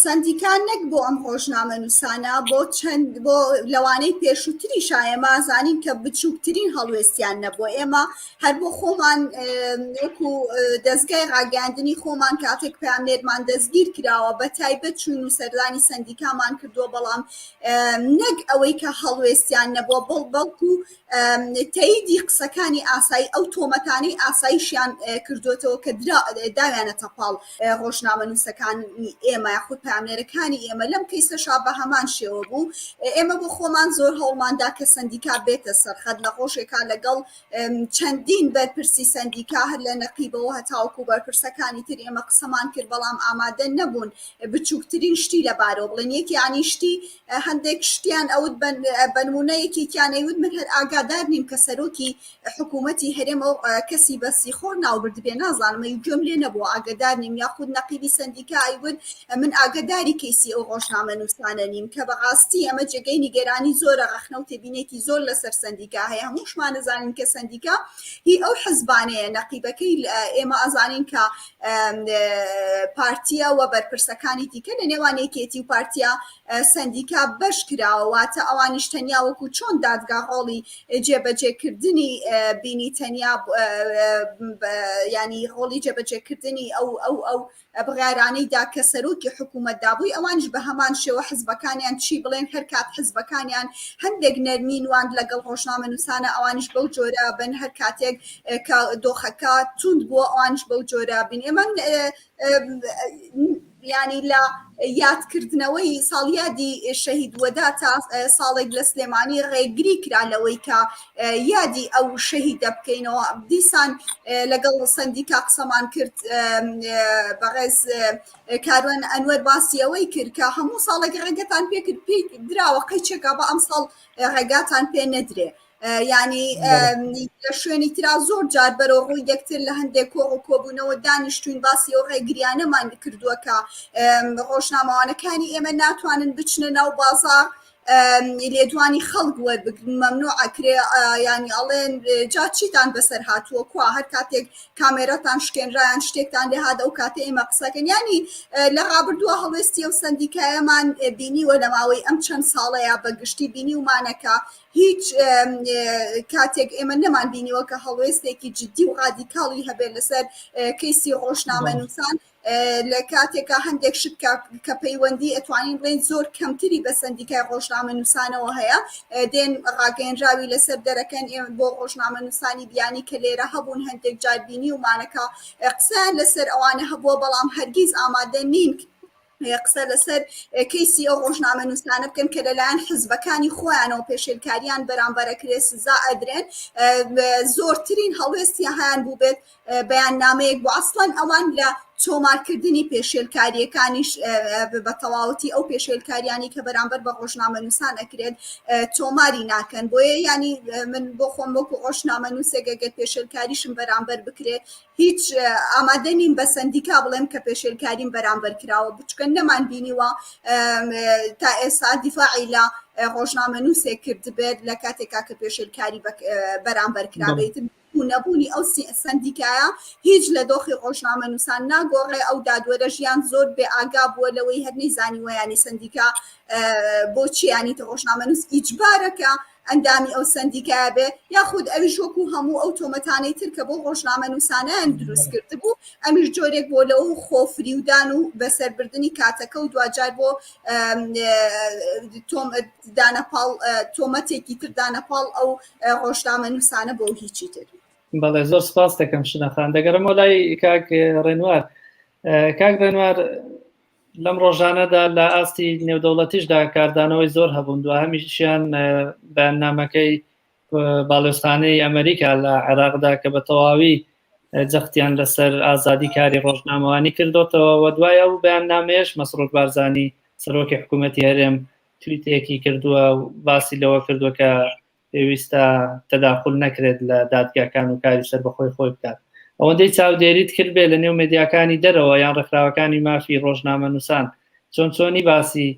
سەندیکا نەک بۆ ئەم ڕۆژنامەنووسانە بۆ چەند بۆ لەوانەی پێشووتریشا ئێمە زانین کە بچووکترین هەڵوێستیان نەبووە ئێمە هەر بۆ خۆمان وەکو دەستگای ڕاگەیاندنی خۆمان کاتێک پامنێرمان دەستگیر کراوە بە تایبەت چوین و سەردانی سەندیکامان کردووە بەڵام نەک ئەوەی کە هەڵوێستیان نەبووە بەڵ بەڵکو تەیدی قسەکانی ئاسایی ئەو تۆمەتانەی ئاسایشیان کردوێتەوە کە داویانەتە پاڵ ڕۆژنامەنووسەکانی ئێمە یاخود پامنێرەکانی ئێمە لەم کەیسەشا بە هەمان شێوە بوو ئێمە بۆ خۆمان زۆر هەوڵماندا کە سەندیکا بێتە سەرخەت لە ڕۆژێکا لەگەڵ چەندین بەرپرسی سەندیکا هەر لە نەقیبەوە هەتاوەکو بەرپرسەکانی تر ئێمە قسەمان کرد بەڵام ئامادە نەبوون بچووکترین شتی لەبارەوە بڵێن یەکیانی شتی هەندێک شتیان ئەوت بەنمونە یەکێکیان ئەیوت من هەر ئاگادار نیم کە سەرۆکی حکوومەتی هەرێم ئەو کەسی بە سیخۆر ناوبردبێ نازانم ئەی گوێم لێ نەبووە ئاگادار نیم یاخود نەقیبی سەندیکا ئەیوت من ئاگاداری کەیسی ئەو ڕۆژنامەنووسانە نیم کە بەڕاستی ئەمە جێگەی نیگەرانی زۆرە ڕەخنە و تێبینێکی زۆر لەسەر سەندیکا هەیە هەمووشمان ئەزانین کە سەندیکا هی ئەو حزبانەیە نەقیبەکەی ئێمە ئەزانین کە پارتیە و بەرپرسەکانی دیکە لە نێوان یەکێتی و پارتیا سەندیکا بەش کراوە واتە ئەوانیش تەنیا وەکو چۆن دادگا ڕۆڵی جێبەجێکردنی بینی تەنیا ینی ڕۆڵی جێبەجێکردنی ئەو ئەو ئەو بڕیارانەی دا کە سەرۆکی حکوومەت دابووی ئەوانیش بە هەمان شێوە حزبەکانیان چی بڵێن هەر کات حزبەکانیان هەندێک نەرمی نواند لەگەڵ ڕۆژنامەنووسانە ئەوانیش بەو جۆرە بن هەر کاتێک کە دۆخەکە توند بووە ئەوانیش بەو جۆرە بین ئێمە ینی لە یادکردنەوەی ساڵیادی شەهید وەدا تا ساڵێک لە سلێمانی ڕێگری کرا لەوەی کە یادی ئەو شەهیدە بکەینەوە دیسان لەگەڵ سندیکا قسەمان کرد بەڕێز کاروان ئەنوەر باسی ئەوەی کرد کە هەموو ساڵێک ڕێگەتان پێکرد پێی دراوە قەیچێکا بە ئەمساڵ ڕێگاتان پێ نەدرێ ینی لە شوێنی ترا زۆر جار بەرەو ڕووی یەکتر لە هەندێک کۆڕ و کۆبوونەوە دانیشتوین باسی ئەو ڕێگریانەمان کردووە کە ڕۆژنامەوانەکانی ئێمە ناتوانن بچنە ناو بازاڕ لێدوانی خەڵک وەربگرن مەمنوع ئەکرێ ینی ئەڵێن جا چیتان بەسەر هاتووە کوا هەر کاتێک کامێرەتان شکێنرایان شتێکتان لێ هات ئەو کاتە ئێمە قسەکەن ینی لە ڕابردووە هەڵوێستی ئەو سەندیکایەمان بینیوە لە ماوەی ئەم چەند ساڵەیە بە گشتی بینیومانەکە هیچ کاتێک ئێمە نەمان بینیوە کە هەڵوێستێکی جددی و ڕادیکاڵی هەبێت لەسەر کەیسی ڕۆژنامەنووسان لە کاتێکا هەندێک شت کە پەیوەندی ئەتوانین بڵێن زۆر کەمتری بە سەندیکای ڕۆژنامەنووسانەوە هەیە دێن ڕاگەیەنراوی لەسەر دەرەکەن ئێمە بۆ ڕۆژنامەنووسانی بیانی کە لێرە هەبوون هەندێک جار بینی ومانەکە قسەیان لەسەر ئەوانە هەبووە بەڵام هەرگیز ئامادە نین قسە لەسەر کەیسی ئەو ڕۆژنامەنووسانە بکەن کە لەلایەن حزبەکانی خۆیانەوە پێشێلکاریان بەرامبەرەکرێ سزا ئەدرێن زۆرترین هەڵوێستی هەیان بووبێت بەیاننامەیەک بۆ ئەسڵەن ئەوان لە تۆمارکردنی پێشێلکارییەکانیش بە تەواوەتی ئەو پێشێلکاریانی کە بەرامبەر بە ڕۆژنامەنووسان ئەکرێت تۆماری ناکەن بۆیە ینی من بۆ خۆم وەکو ڕۆژنامەنووسێک ئەگەر پێشێلکاریشم بەرامبەر بکرێت هیچ ئامادە نیم بە سەندیکا بڵێم کە پێشێلکاریم بەرامبەر کراوە بچکە نەمان بینیوە تا ئێستا دیفاعی لە ڕۆژنامەنووسێک کردبێت لە کاتێکا کە پێشێلکاری بەرامبەر کرابێت و نەبوونی ئەو سەندیکایە هیچ لە دۆخی ڕۆژنامەنووسان ناگۆڕێ، ئەو دادوەرە ژیان زۆر بێ ئاگا بووە لەوەی هەر نەیزانیوە یانی سەندیکا بۆچی یانی ڕۆژنامەنووس ئیجبارە کە ئەندامی ئەو سەندیکایە بێ یاخود ئەویش وەکو هەموو ئەو تۆمەتانەی تر کە بۆ ڕۆژنامەنووسانیان دروست کردبوو ئەمیش جۆرێک بۆ لەو خۆفریودان و بەسەربردنی کاتەکە و دواجار بۆ دانەپاڵ تۆمەتێکی تر دانەپاڵ ئەو ڕۆژنامەنووسانە بۆ هیچی تر. بەڵێ زۆر سپاس دەکەم شنەخان دەگەڕمەوە لای کاک ڕێنوار کاک ڕێنوار لەم ڕۆژانەدا لە ئاستی نێودەوڵەتیشدا کاردانەوەی زۆر هەبوون دو هەمیشیان بەیاننامەکەی باڵێزخانەی ئەمریکا لە عێراقدا کە بە تەواوی جەختیان لەسەر ئازادی کاری ڕۆژنامەوانی کردوتەوە و دوای ئەو بەیاننامەیەش مەسرور بارزانی سەرۆکی حکوومەتی هەرێم تویتێکی کردووە و باسی لەوە کردووە کە پێویستە تەداخول نەکرێت لە دادگاکان و کاری سەربەخۆی خۆی بکات. ئەوەندەی چاودێریت کردبێ لە نێو مێدیاکانی دەرەوە یان ڕێکخراوەکانی مافی ڕۆژنامەنووسان چۆن چۆنی باسی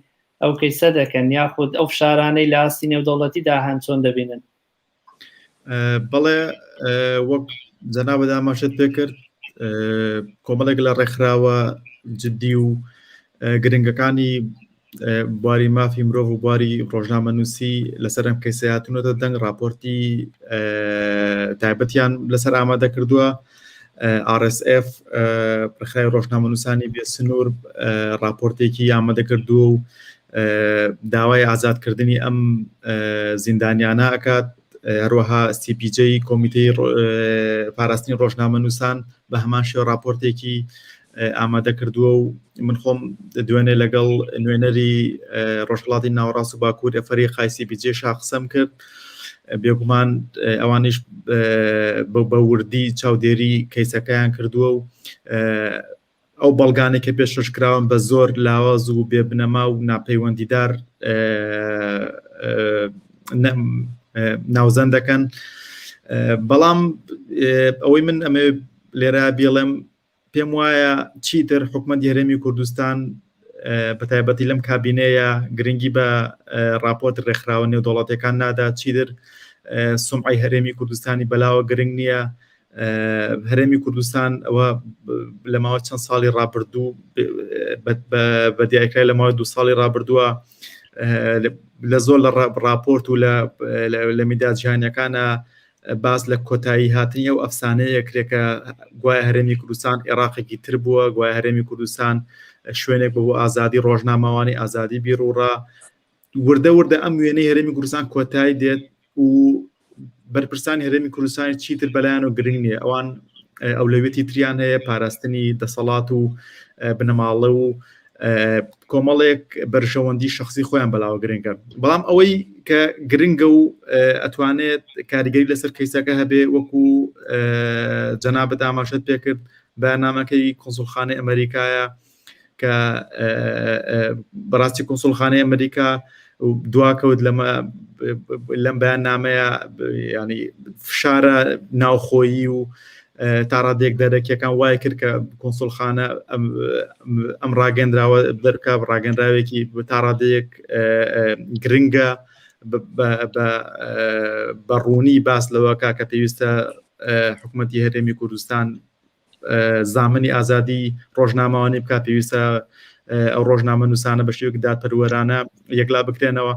ئەو کەیسە دەکەن یاخود ئەو فشارانەی لە ئاستی نێودەوڵەتیدا هەن چۆن دەبینن؟ بەڵێ وەک جەنابت ئاماژەت پێ کرد کۆمەڵێک لە ڕێکخراوە جددی و گرنگەکانی بواری مافی مرۆڤ و بواری ڕۆژنامەنووسی لەسەر ئەم کەیسە هاتوونەتە دەنگ راپۆرتی تایبەتیان لەسەر ئامادە کردووە RSF ڕێکخراوی ڕۆژنامەنووسانی بێ سنوور راپۆرتێکی ئامادە کردووە و داوای ئازادکردنی ئەم زیندانیانە ئەکات هەروەها CPJ کۆمیتەی پاراستنی ڕۆژنامەنووسان بە هەمان شێوە راپۆرتێکی ئامادە کردووە و من خۆم دوێنێ لەگەڵ نوێنەری ڕۆژهڵاتی ناوەڕاست و باکوور ئەفەری قایسی بیجێ شا قسەم کرد بێگومان ئەوانیش بە وردی چاودێری کەیسەکەیان کردووە و ئەو بەڵگانەی کە پێشکەش کراون بە زۆر لاواز و بێ بنەما و ناپەیوەندیدار ناوزەند دەکەن بەڵام ئەوەی من ئەمێ لێرە بێڵێم پێم وایە چیتر حکومەتی هەرێمی کوردستان بە تایبەتی لەم کابینەیە گرنگی بە راپۆرت ڕێکخراوە نێودەوڵەتەکان نادا چیتر سمعی هەرێمی کوردستانی بەلاوە گرنگ نییە هەرێمی کوردستان ئەوە لە ماوە چەند ساڵی ڕابردوو بە دیاریکرای لە ماوەی دو ساڵی ڕابردووە لە زۆر لە راپۆرت و لە میدیا جیهانیەکانە باس لە کۆتایی هاتنی ئەو ئەفسانەیە کرێکە گوایە هەرێمی کوردستان عێراقێکی تر بووە گوایە هەرێمی کوردستان شوێنێک بۆ ئازادی ڕۆژنامەوانی ئازادی بیرڕا وردە وردە ئەم وێنەی هەرێمی کوردستان کۆتایی دێت و بەرپرسانی هەرێمی کوردستانی چیتر بەلایەن و گرنگ نییە ئەوان ئەولەویەتی تریان هەیە پاراستنی دەسەڵات و بنەماڵە و کۆمەڵێک بەرژەوەندی شخصی خۆیان بەلاوە گرنگە بەڵام ئەوەی کە گرنگە و ئەتوانێت کاریگەری لەسەر کەیسەکە هەبێ وەکو جەنابەت ئاماژەت پێکرد بەیاننامەکەی کۆنسوڵخانەی ئەمریکایە کە بەڕاستی کونسوڵخانەی ئەمریکا دواکەوت لەمە لەم بەیان نامەیە ینی فشارە ناوخۆیی و تاڕادێک دەرەکیەکان وای کرد کە کونسوڵخانە ئەم ڕاگەندراوە دەرکە ڕاگەنراوێکی تاڕادەیەک گرنگە بە ڕوونی باس لەوەکە کە پێویستە حکوومەتتی هەرێمی کوردستان زامنی ئازادی ڕۆژنامەوانی بکات پێویستە ئەو ڕۆژنامە نووسانە بە شێوەیەک دادپەروەرانە یەکلا بکرێنەوە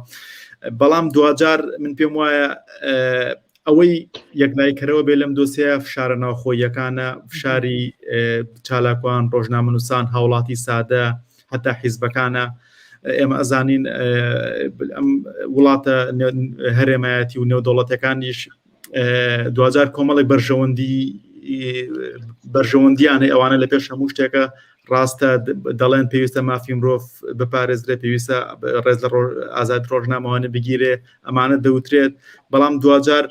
بەڵام دواجار من پێم وایە ئەوەی یەکلایکەرەوە بێ لەم دۆسیە فشارە ناوخۆیەکانە فشاری چالاکوان ڕۆژنامەنووسان هاوڵاتی سادە هەتا حیزبەکانە ئێمە ئەزانین ئەم وڵاتە هەرێمایەتی و نێودەوڵەتەکانیش دواجار کۆمەڵێک بەرژەوەندی بەرژەوەندیان هەیە ئەوانە لە پێش هەموو شتێکە ڕاستە دەڵێن پێویستە مافی مرۆڤ بپارێزرێ پێویستە ڕێز لە ئازاد ڕۆژنامەوانی بگیرێ ئەمانە دەوترێت بەڵام دواجار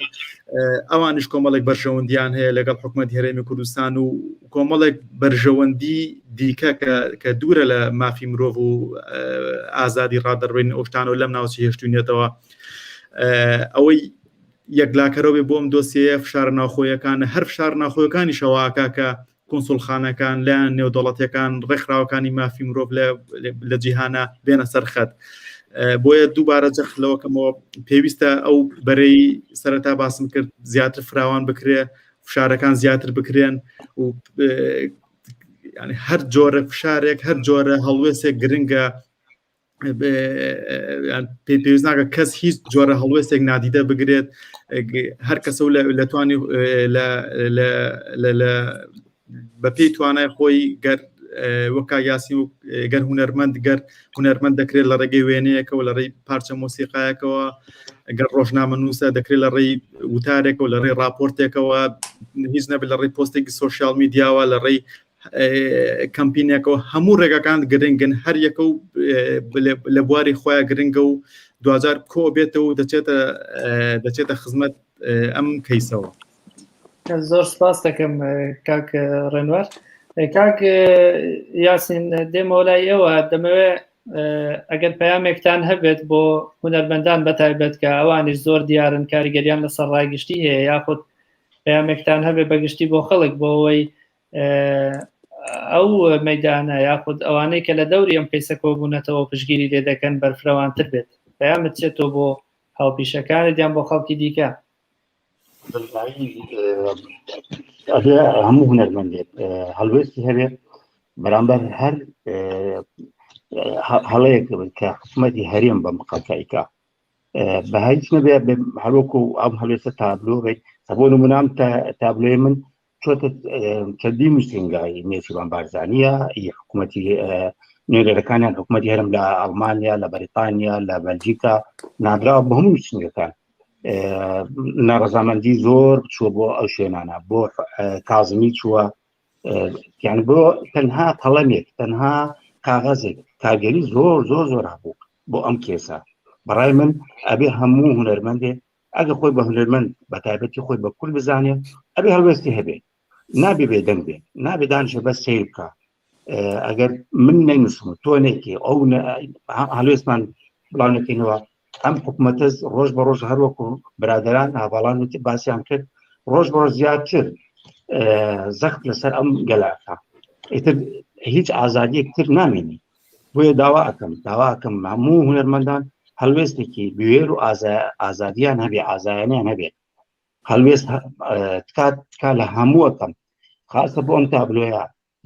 ئەوانیش کۆمەڵێک بەرژەوەندیان هەیە لەگەڵ حکوومەت هەرێمی کوردستان و کۆمەڵێک بەرژەوەندی دیکە کە دوورە لە مافی مرۆڤ و ئازادی ڕادەڕوین ئەوشتانەوە لەم ناوچە هێشتونێتەوە ئەوەی یەکلاکەرەوە بێ بۆ ئەم دۆسیەیە فشارە ناوخۆیەکانە، هەر فشارە ناوخۆیەکانیشە وا ئەکا کە کونسوڵخانەکان، لایەنە نێودەوڵەتیەکان، ڕێکخراوەکانی مافی مرۆڤ لە جیهانە بێنە سەر خەت. بۆیە دووبارە جەخت لەوە کەمەوە پێویستە ئەو بەرەی سەرەتا باسم کرد زیاتر فراوان بکرێ، فشارەکان زیاتر بکرێن و هەر جۆرە فشارێک هەر جۆرە هەڵوێستێک گرنگە پێ پێویست ناکە کەس هیچ جۆرە هەڵوێستێک نادیدە بگرێت هەر کەسە و لە توانی بە پێی توانای خۆی گەر وەکا یاسی و گەر هوەرمەند گەر هوەرمەند دەکرێت لە ڕێگەی وێنەیەکەوە لە ڕێی پارچە مۆسیقایەکەوە گەر ڕۆژنامە نووسە دەکرێت لە ڕێی وتارێکەوە لە ڕێی راپۆرتێکەوە هیچ نەبێت لە ڕێی پۆستێکی سوسیال میدیاوە لە ڕێی کەمپینێکەوە هەموو ڕێگاکان گرنگن هەر یەکە و لە بواری خۆیان گرنگە و دوجار کۆ بێتەوە و دەچێتە دەچێتە خزمەت ئەم کەیسەوە. زۆر سپاس دەکەم کاک ڕێنوار کاک یاسین دێمەوە لای ئێوە دەمەوێت ئەگەر پەیامێکتان هەبێت بۆ هونەرمەندان بەتایبەت کە ئەوانیش زۆر دیارن کاریگەریان لەسەر ڕایگشتی هەیە یاخود پەیامێکتان هەبێت بەگشتی بۆ خەڵک بۆ ئەوەی ئەو مەدانە یاخود ئەوانەی کە لە دەوری ئەم کەیسە کۆبوونەتەوە پشگیری لێ دەکەن بەرفرەوانتر بێت پەیامت چێتەوە بۆ هاوپیشەکانت یان بۆ خەڵکی دیکە؟ ئەبێ هەموو هونەرمەندێک هەڵوێستی هەبێت بەرامبەر هەر هەڵەیەک کە حکوومەتی هەرێم بەم خەڵکایکە بە هیچ نەبێ هەروەکو ئەم هەڵوێستە تابلۆ بێت بۆ نمونام تابلۆی من چۆتە چەندین نووسینگای نێچیروان بارزانیە ئی حکوومەتی نوێنەرەکانیان حکوومەتی هەرم لە ئەڵمانیا لە بەریتانیا لە بەلجیکا نادراوە بە هەموو نووسینگەکان ناڕەزامەندی زۆر چووە بۆ ئەو شوێنانە بۆ کازمی چووە یان بۆ تەنها قەڵەمێک تەنها کاغەزێک کارگەری زۆر زۆر زۆر هەبوو بۆ ئەم کێسە بەڕای من ئەبێ هەموو هونەرمەندێ ئەگە خۆی بە هونەرمەند بە تایبەتی خۆی بە کورد بزانێ ئەبێ هەڵوێستی هەبێ نابێ بێدەنگ بێ نابێ دانیشە بەس سەیر بکە ئەگەر من نەینووسم و تۆ نەیکەی ئەو هەڵوێستمان بڵاو نەکەینەوە ئەم حکوومەتە ڕۆژ بە ڕۆژ هەروەکو برادران هاواڵان وتی باسییان کرد ڕۆژ بە ڕۆژ زیاتر زەخت لەسەر ئەم گەلاکە ئیتر هیچ ئازادیەک تر نامێنی بۆیە داوا ئەەکەم داوا ئەەکەم هەموو هونەرمەندان هەڵوێستێکی بوێر و ئازادیان هەبێ ئازایانیان هەبێت هەڵوێست تکات تکا لە هەمووەکەم خاصە بۆ ئەم تابلۆیە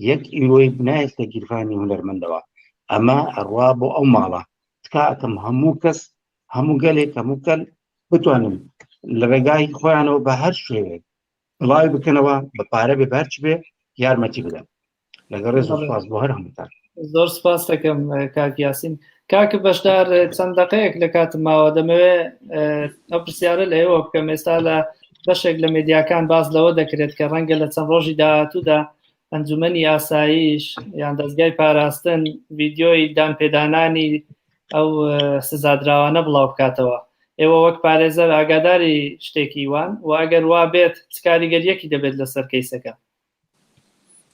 یەک ئیرۆی نایەتە گیرفانی هونەرمەندەوە ئەمە ئەڕوا بۆ ئەو ماڵە تکا ئەکەم هەموو کەس هەموو گەلێک هەموو کەل بتوانن لە ڕێگای خۆیانەوە بە هەر شێوەیەک بڵاوی بکەنەوە بە پارە بێ بەرچ بێ یارمەتی بدەن لەگەڵ ڕێز و سپاس بۆ هەر هەمووتان. زۆر سپاس دەکەم کاک یاسین. کاک بەشدار چەند دەقەیەک لە کاتم ماوە دەمەوێت ئەو پرسیارە لە ئێوە بکەم ئێستا لە بەشێک لە مێدیاکان باس لەوە دەکرێت کە ڕەنگە لە چەند ڕۆژی داهاتوودا ئەنجومەنی ئاسایش یان دەستگای پاراستن ڤیددیۆی دانپێدانانی ئەو سزادراوانە بڵاو بکاتەوە ئێوە وەک پارێزەر ئاگاداری شتێکی وان و ئەگەر وا بێت چ کاریگەریەکی دەبێت لەسەر کەیسەکە؟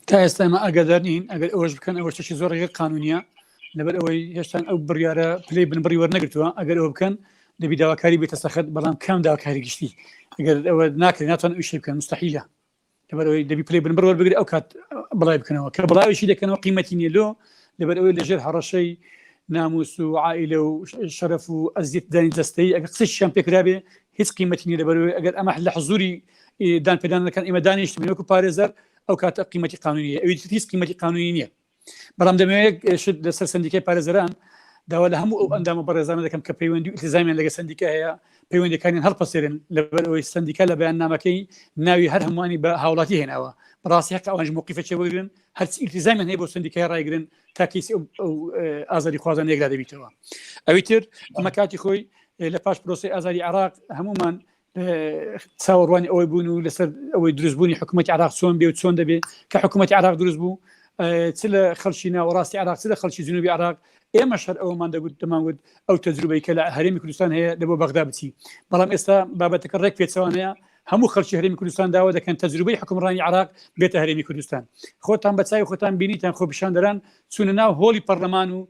تا ئێستا ئێمە ئاگادار نین ئەگەر ئەوەش بکەن ئەوە شتێکی زۆر غیر قانونیە لەبەر ئەوەی هێشتان ئەو بڕیارە پلەی بنبڕی وەرنەگرتووە ئەگەر ئەوە بکەن دەبی داواکاری بێتە سەخت بەڵام کام داواکاری گشتی ئەگەر ئەوە ناکرێت ناتوان ئەو شتێ بکەن مستحیلە لەبەر ئەوەی دەبی پلەی بنبڕ وەربگرێت ئەو کات بڵای بکەنەوە کە بڵاویشی دەکەنەوە قیمەتی نییە لۆ لەبەر ئەوەی لەژێر هەڕەشەی ناموس و عائیلە و شەرەف و ئەزیەت دانی جەستەیی ئەگەر قسەشیان پێکرابێ هیچ قیمەتی نییە لەبەرەوەی ئەگەر ئەمە لە حزوری دان پێدانەکان ئێمە دانیشتبین وەکو پارێزەر ئەو کاتە قیمەتی قانونی هەیە ئەوی هیچ قیمەتی قانونی نییە بەڵام دەمەوێت شت لەسەر سندیکای پارێزەران داوا لە هەموو ئەو ئەندامە بەڕێزانە دەکەم کە پەیوەندی و ئیلتیزامیان لەگە سندیکا هەیە پەیوەندەکانیان هەڵپەسێرن لەبەر ئەوەی سندیکا لە بەیاننامەکەی ناوی هەر هەمووانی بە هاوڵاتی هێناوە بەڕاستی حەق ئەوانش موقیفەکێ وەرگرن هەرچی ئیلتیزامیان هەیە بۆ سندیکای ڕایگرن تا کەیسی ئەو ئازادی خوازان یەکلا دەبیتەوە ئەوی تر ئەمە کاتی خۆی لە پاش پرۆسی ئازادی عراق هەمومان چاوەڕوانی ئەوەی بوون و لەسەر ئەوەی دروستبوونی حکوومەتی عراق چۆن بێ و چۆن دەبێ کە حکوومەتی عراق دروست بوو چ لە خەڵکی ناوەڕاستی عراق چ لە خەڵکی جنوبی عراق ئێمە شەر ئەومان دەگوت دەمانگوت ئەو تەجروبەی کە لە هەرێمی کوردستان هەیە دەبۆ بەغدا بچی بەڵام ئێستا بابەتەکە ڕێک پێچەوانەیە هەموو خەڵکی هەرێمی کوردستان داوا دەکەن تەجروبەی حکومڕانی عراق بێتە هەرێمی کوردستان خۆتان بە چاوی خۆتان بینیتان خۆپیشاندەران چوونە ناو هۆڵی پەرلەمان و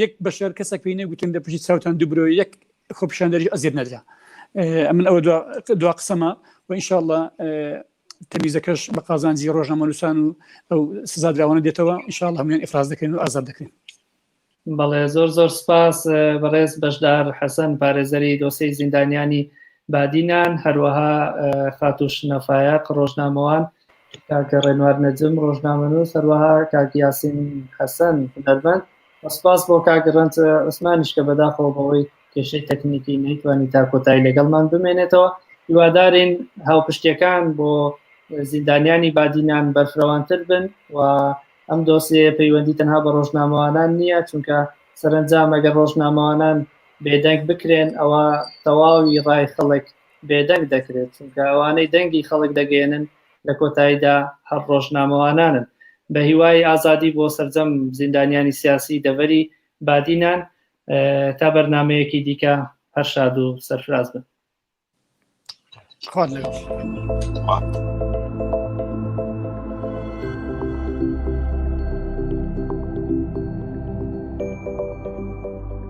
یەک بەشەر کەسێک پێی نەگوتن دە پشتی چاوتان دووبرۆ یەک خۆپیشاندەریش ئەزیەت نەدرا ئەمن ئەوە دوا قسەمە و ئینشاءاللە تەمیزەکەش بە قازانجی ڕۆژنامەنووسان و ئەو سزادراوانە دێتەوە ئینشاءاللە هەموویان ئیفراز دەکرێن و ئازاد دەکرێن. بەڵێ زۆر زۆر سپاس بەڕێز بەشدار حەسەن پارێزەری دۆسێی زیندانیانی بادینان هەروەها خاتوو شنە فایەق ڕۆژنامەوان کاک ڕێنوار نەجم ڕۆژنامەنووس هەروەها کاک یاسین حەسەن هونەرمەند سپاس بۆ کاک ڕەنج عوسمانیش کە بەداخەوە بەهۆی کێشەی تەکنیکی نەیتوانی تا کۆتایی لەگەڵمان بمێنێتەوە هیوادارین هاوپشتیەکان بۆ زیندانیانی بادینان بەرفرەوانتر بن و ئەم دۆسیەیە پەیوەندی تەنها بە ڕۆژنامەوانان نییە چونکە سەرنجام ئەگەر ڕۆژنامەوانان بێدەنگ بکرێن ئەوە تەواوی ڕای خەڵک بێدەنگ دەکرێت چونکە ئەوانەی دەنگی خەڵک دەگەێنن لە کۆتاییدا هەر ڕۆژنامەوانانن بە هیوای ئازادی بۆ سەرجەم زیندانیانی سیاسی دەڤەری بادینان تا بەرنمەیەکی دیکە هەر شاد و سەرفراز بن. خوات لەگەڵ.